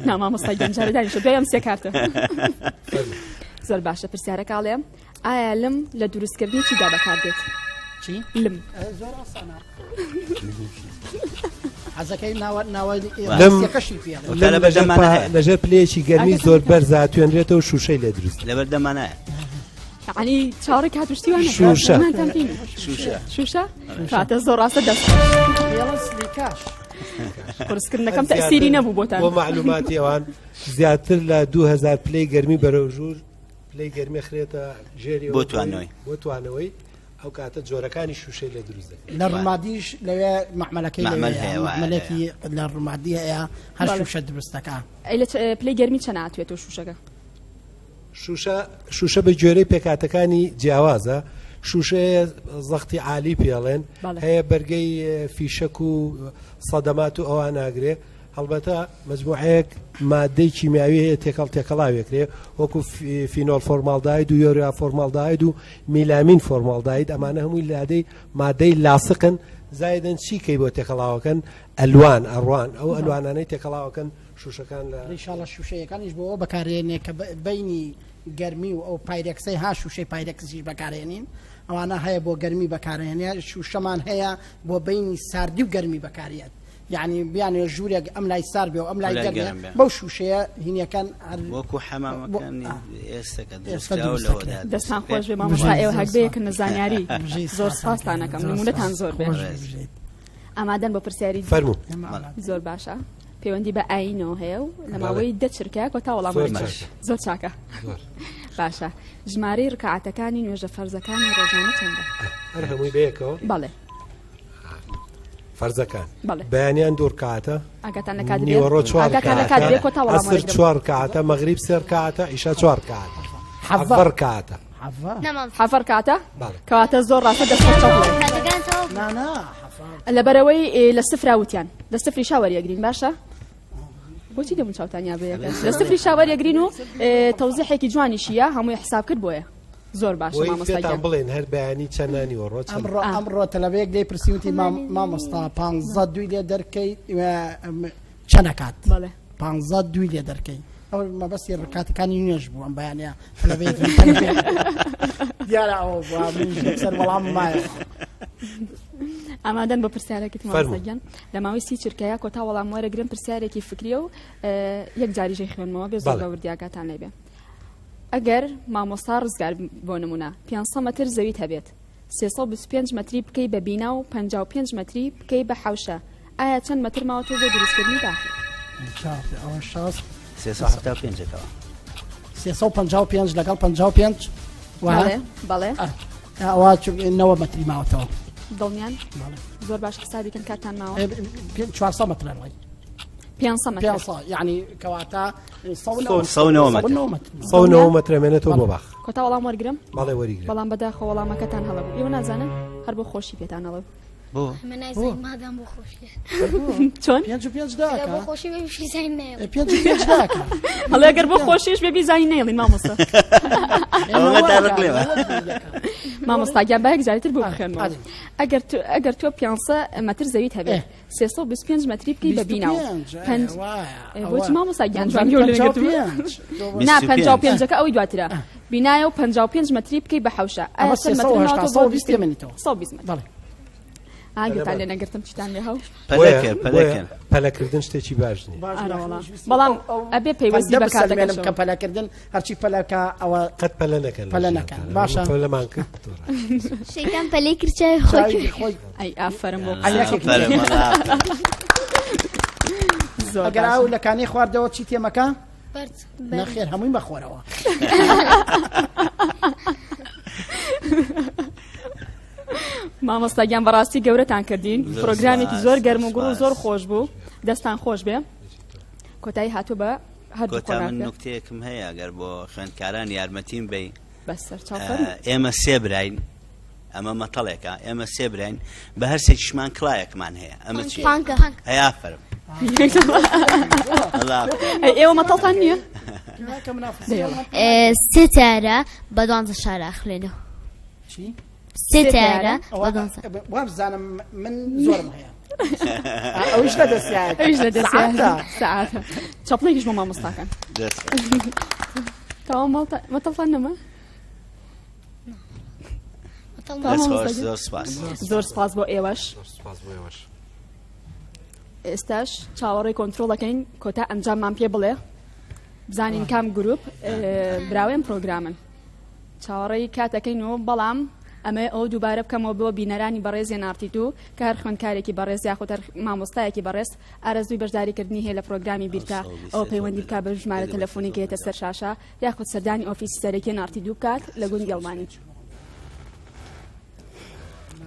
نا، مامۆستا گیان، جارێ دانیشە. دوای ئەم سێ کارتە. زۆر باشە. پرسیارەکە ئەڵێ ئایا لم لە دروستکردنی چیدا بەکاردێت؟ چی؟ لم. زۆر ئاسانە. حەزەکەی ناوە لم ڕاستیەکەشی پێ ئەڵێ. لم لەژێر پلەیەکی گەرمی ئاگاتان زۆر لە بەرزا توێنرێتەوە شوشەی لێ دروست. لەبەر دەمانایە. یعنی چاوەڕێی کات و شتی وانە. شوشە. زمانتان پێ نییە. شوشە. شوشە؟ کاتە زۆر ڕاستە دەست. پێڵە سلیکاش. قورسکردنەکەم تەئسیری نەبوو بۆتان. بۆ معلوماتی ئەوان زیاتر لە 2000 پلەی گەرمی بەرەو ژوور پلەی گەرمی خرێتە ژێری بۆ توانەوەی. بۆ توانەوەی ئەو کاتە جۆرەکانی شوشەی لێ دروست دەکرێت. لە ڕومادیش لەوێ مەعمەلەکەی مەعمەل لەوێ، هەیە، وایە، مەعمەلێکی لە ڕومادی هەیە، هەر بەڵێ. شوشە دروستەکە. ئەی لە پلەی گەرمی چەند هاتوێتەوە شوشەکە؟ شوشە بە گوێرەی پێکاتەکانی جیاوازە. شوشەیە زەختی عالی پێڵێن، بەڵێ. هەیە بەرگەی فیشەک و سەدەمات و ئەوان ناگرێ. هەڵبەتە مجموعەیەک مادەی کیمیاوی هەیە تێکەڵ تێکەڵاوێکرێ، وەکو فینۆل فۆرمالداید و یۆریا فۆرمالداید و میلامین فۆرمالداید. ئەمانە هەمووی لادەی مادەی لاسقن. زایدن چی کەی بۆ تێکەڵاوەکەن؟ ئەلوان، ئەڕوان، ئەو ئەلوانانەی تێکەڵاوەکەن شوشەکان لە ڕیشاڵە شوشەیەکانیش بۆ ئەوە بەکارێنێ کە بینی گەرمی و ئەو پایرەکسەی ها شوشەی پایرەکسیش بەکارێنین، ئەوانە هەیە بۆ گەرمی بەکارێنێ. شوشەمان هەیە بۆ بینی ساردی و گەرمی بەکارێت. یعنی بیانێ ژوورێک ئەم لای سار بێ و ئەم لای گەرم بێ بەو شوشەیە هینیەکان وەکو حەمامەکان ئێستا ئێستا دروست دەکرێت. دەستان خۆش بێ مامۆستا ئێوە هەگبەیەکن لە زانیاری زۆر سپاستان ئەکەم نمونەتان زۆر بێ ئامادەن بۆ پرسیاری فەرموو زۆر باشە پەیوەندی بە ئاینەوە هەیە و لە ماوەی دە چرکە کۆتا وەڵام زۆر چاکە باشە ژمارەی ڕکعاتەکانی نوێژە فەرزەکانی ڕۆژانە چەندە هەر هەمووی بەیەکەوە بەڵێ فەرزەکان بەیانیان دوو ڕکاتە ئاگاتان لە کات نیوەڕۆ چوار ڕکاتە عەسر چوار ڕکاتە مەغریب سێ ڕکاتە عیشا چوار ڕکاتە حەڤە ڕکاتە حەڤە ڕکاتە کەواتە زۆر ڕاستە دەست لەبەرەوەی لە سفرا وتیان لە سفری شاوەریەگرین باشە بۆچی دەمو چاوتان یا بەیەکە لە سفری شاوەریەگرین و تەوزیحێکی جوانیشیە هەمووی حساب کرد بۆیە زۆر باشە مامۆستا گیان. بڵێن هەر بەیانی چەند نانی وەڕۆ چەند؟ ئەمڕۆ ئەمڕۆ تەلەبەیەک لێی پرسی وتی مامۆستا پانزە دووی لێ دەرکەی چەند ئەکات؟ بەڵێ. پانزە دووی لێ دەرکەی ئەو مەبەستی ڕکاتەکانی نوێژ بوو ئەم بەیانە تەلەبەیەکی دیارە ئەوە بوو منیش یەکسەر وەڵام مایەوە. ئامادەن بۆ پرسیارێکت مامۆستا گیان لە ماوەی سی چرکەیە کۆتا وەڵام وەرەگرم پرسیارێکی فکریە و یەک جاریژەی خوێنمەوە بێ زۆر بە وردیاگاتان لێ بێ. ئەگەر مامۆستا ڕزگار بۆ نمونە 500 مەتر زەویت هەبێت 325 مەتری بکەی بە بینا و 55 مەتری بکەی بە حەوشە ئایا چەند مەتر ماوەتەوە بۆ دروستکردنی باخێک؟ ئەوە شاست 375 ەکەوە. 355 لەگەڵ 55 بەڵێ بەڵێ ئەوە 90 مەتری ماوەتەوە. دڵنیان؟ زۆر باش حسابی کەن کاتتان ماوە. 400 مەترە ڕای. 500 مەتر. 500 یعنی کەواتە 190 مەتر ئەمێنێتەوە بۆ باخ. کۆتا وەڵام وەرگرم؟ بەڵێ وەریگرە. بەڵام بەداخەوە وەڵامەکەتان هەڵە بوو. ئێوە نازانن؟ هەر بۆ خۆشی پێتان ئەڵێم. بۆ؟ ئەمە نایزانین مادام بۆ خۆشیە. چۆن؟ پێنج و پێنج داکە. بۆ خۆشی بێ بیزانین نایڵین. پێنج و پێنج داکە. هەڵێ ئەگەر بۆ خۆشیش بێ بیزانین نایڵین مامۆستا. ئەوە تارق لێوە. مامۆستا گیان با یەک جاری تر بۆ بخوێنمەوە. ئەگەر تۆ 500 مەتر زەویت هەبێت 325 مەتری بکەی بە بینا و پەنج بۆچی مامۆستا گیان جواب گوێ لێ نەگرتووە؟ نا 55ەکە ئەوەی دواترە بینایە و 55 مەتری بکەی بە حەوشە ئایا چەند مەتر ماوەتەوە بۆ 120 مەتر ئاگرتان لێ نەگرتم چیتان لێ هەو بۆیە پەلەکردن شتێکی باش نییە بەڵام ئەبێ پەیوەستی بە کاتەکەشەوە کە پەلەکردن هەرچی پەلەکە ئەوە قەت پەلە نەکەن پەلە نەکەن باشە پەلەمان کرد شەیتان پەلەی کرد چاوی خۆی خۆی ئەی ئافەرم بۆ ئەگەر ئاو لە کانەی خواردەوە چی تێمەکە نەخێر هەمووی مەخۆرەوە مامۆستا گیان بەڕاستی گەورەتان کردین پرۆگرامێکی زۆر گەرم و گوڕ و زۆر خۆش بوو دەستان خۆش بێ کۆتایی هاتوو بە هەردوو کۆتا من قۆناغەکە. نوکتەیەکم هەیە ئەگەر بۆ خوێندکاران یارمەتیم بەی بەسەر چاو فەرموو. ئێمە سێ براین ئەمە مەتەڵێکە ئێمە سێ براین بە هەر سێکیشمان کڵایەکمان هەیە ئەمە چییە؟ پانکە. ئەی ئافەرم ئەڵا ئەی ئێوە مەتەڵتان نییە؟ سێ تارە بە دوانزە شارە ئەخولێنەوە. چی؟ سێ تارە بە دوانزە. وابزانم من زۆرم هەیە ئەویش لە دەستیایە ئەویش لە دەستیایە. سەعاتە. چەپڵێکیش بۆ مامۆستاکان. دەست تەواو مەتەڵتان نەما؟ دەست خۆش زۆر سپاس. زۆر سپاس بۆ ئێوەش. زۆر سپاس بۆ ئێوەش. ئێستاش چاوەڕێی کۆنترۆڵ دەکەین کۆتا ئەنجاممان پێ بڵێ بزانین کام گروپ براوێن پرۆگرامن. چاوەڕێی کاتەکەین و بەڵام ئەمەوێ ئەوە دووبارە بکەمەوە بۆ بینەرانی بەڕێز NRT دوو کە هەر خوێندکارێکی بەڕێز یاخود هەر مامۆستایەکی بەڕێز ئارەزووی بەشداریکردنی هەیە لە پرۆگرامی بیرتا ئەوە پەیوەندی بکات بە ژمارە تەلەفۆنی کە یەتە سەر شاشە یاخود سەردانی ئۆفیسی سەرەکی NRT دوو بکات لە گوندی ئەڵمانی.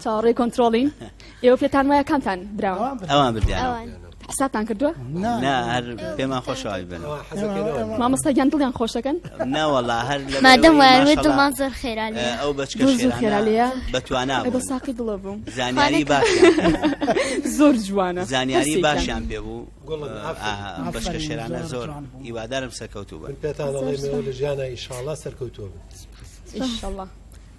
چاوەڕێی کۆنترۆڵین. ئێوە پێتان وایە کامتان براون؟ ئەوان بردیانەوە. حسابتان کردووە؟ نا هەر پێمان خۆشە ئەوی بن. مامۆستا گیان دڵیان خۆشەکەن؟ نا وەڵا هەر لە مادەم وایە وێ دڵمان زۆر خێرا لێیە. ئەو بەچکە دڵ زۆر خێرا لێیە. بە توانا ئەی بە ساقی دڵە بووم. زانیاری باشیان زۆر جوانە. زانیاری هەرسێکیان. باشیان پێ بوو. گوڵم، ئافەرین. بەچکە شێرانە زۆر زۆر جوان بوو. هیوادارم سەرکەوتوو بن. من پێتان ئەڵێم ئێوە لە ژیانا ئیشاڵڵا سەرکەوتوو بن. ئیشەڵڵا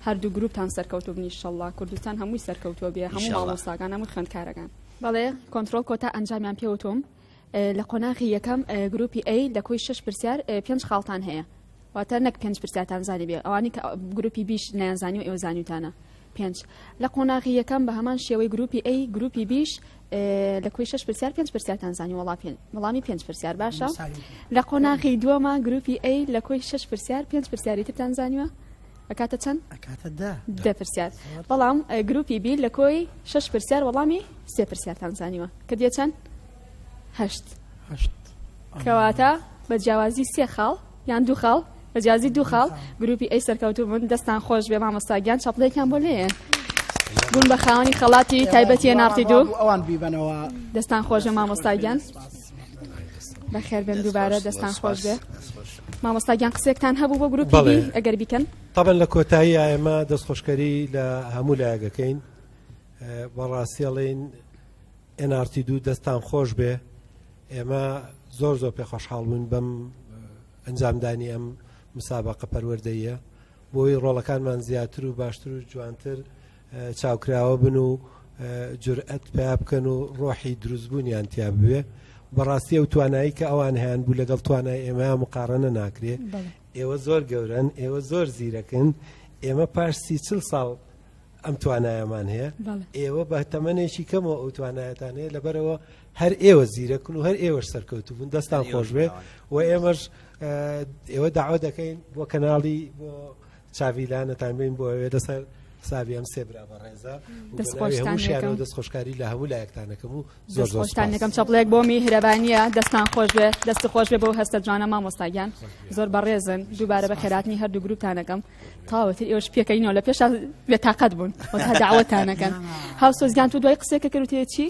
هەردوو گروپتان سەرکەوتوو بن ئیشەڵڵا کوردستان هەمووی سەرکەوتووە بێ هەموو ئیشەڵڵا. مامۆستاکان هەموو خوێندکارەکان. بەڵێ کۆنترۆڵ کۆتا ئەنجامیان پێوتوم لە قۆناغی یەکەم گروپی ئەی لە کۆی شش پرسیار پێنج خاڵتان هەیە واتە نەک پێنج پرسیارتان زانی بێ ئەوانی کە گروپی بیش نەیانزانی و ئێوە زانیوتانە. پێنج. لە قۆناغی یەکەم بە هەمان شێوەی گروپی A گروپی بیش لە کۆی شەش پرسیار پێنج پرسیارتان زانی وەڵامی پێنج پرسیار باشە لە قۆناغی دووەما گروپی A لە کۆی شەش پرسیار پێنج پرسیاری ترتان زانیوە ئەکاتە چەند؟ ئەکاتە دە پرسیار بەڵام گروپی بی لە کۆی شەش پرسیار وەڵامی سێ پرسیارتان زانیوە کە دیە چەند؟ هەشت کەواتە بە جیاوازی سێ خاڵ یان دوو خاڵ بە جیازی دوو خاڵ گروپی ئەی سەرکەوتوو بوون دەستان خۆش بێ مامۆستا گیان چەپڵێکیان بۆ لێ بوون بە خاوەنی خەڵاتی تایبەتی نارتی دوو ئەوان بیبەنەوە دەستان خۆش بێ مامۆستا گیان بەخێر بێن دووبارە دەستان خۆش بێ مامۆستا گیان قسێکتان هەبوو بۆ گروپی بی ئەگەر بیکەن طبعا لە کۆتایی ئێمە دەستخۆشکەری لە هەموو لایەکەکەین بەڕاستی ئەڵێین NRT دوو دەستان خۆش بێ ئێمە زۆر زۆر پێخۆشحاڵ بوون بەم ئەنجامدانی ئەم مسابقە پەروەردەیە بۆی ڕۆڵەکانمان زیاتر و باشتر و جوانتر چاوکراوە بن و جورئەت پیا بکەن و ڕۆحی دروستبوونیان تیا بوێ بەڕاستی ئەو توانایی کە ئەوان هەیان بوو لەگەڵ توانای ئێمە مقارنە ناکرێ ئێوە زۆر گەورن ئێوە زۆر زیرەکن ئێمە پاش 30 ساڵ ئەم توانایەمان هەیە ئێوە بە تەمەنێکی کەمەوە ئەو توانایەتان هەیە لەبەرەوە هەر ئێوە زیرەکن و هەر ئێوەش سەرکەوتوو بوون دەستان خۆش بێ و ئێمەش ئێوە داوا دەکەین بۆ کەناڵی بۆ چاویلانەتان بین بۆ ئەوێ لەسەر حسابی ئەم سێ برا بەڕێزە دەستخۆشتان دەستخۆشکاری لە هەموو لایەکتانەکەم و زۆر زۆر دەکەم چەپڵێک بۆ میهرەبانیە دەستان خۆش بێ دەست خۆش بێ بۆ هەستە جوانە مامۆستا گیان زۆر بەڕێزن دووبارە بەخێراتنی هەردوو گروپتانەکەم تاوەتر ئێوەش پێکەینەوە لە پێشا بێتاقەت بوون وەتا داوەتانەکەن هاوسۆزگیان تو دوای قسێکە کرد وتێ چی؟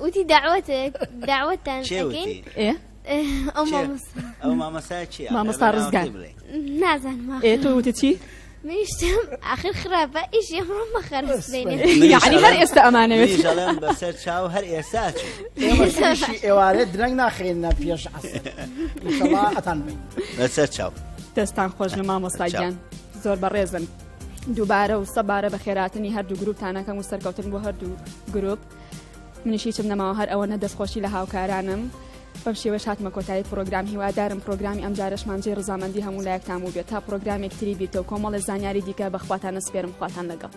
وتی داوەتێک داوەتان ئەکەین ئەو مامۆستا ئەو مامۆستا چییە؟ مامۆستا ڕزگار نازانم ئێ تۆ وتی چی؟ منیشتم ئاخر خراپە ئیشی ئەمڕۆ مەخەرە سبەینێ یعنی هەر ئێستا ئەمانەوێت منیش ئەڵێم بەسەر چاو هەر ئێستا چوو ئێمە ئێوارێ درەنگ ناخەینە پێش عەسر ئینشەڵا ئەتان بین بەسەر چاو دەستان خۆش بێ مامۆستا گیان زۆر بەڕێزن دووبارە و سەبارە بە خێراتنی هەردوو گروپتانەکەم و سەرکەوتن بۆ هەردوو گروپ منیش هیچم نەماوە هەر ئەوەنە دەستخۆشی لە هاوکارانم بەم شێوەش هاتمە کۆتایی پرۆگرام هیوادارم پرۆگرامی ئەمجارەشمان جێی ڕزامەندی هەموو لایەکتان بووبێت تا پرۆگرامێک تری بیرتەوە کۆمەڵێ زانیاری دیکە بە خواتان ئەسپێرم خواتان لەگەڵ.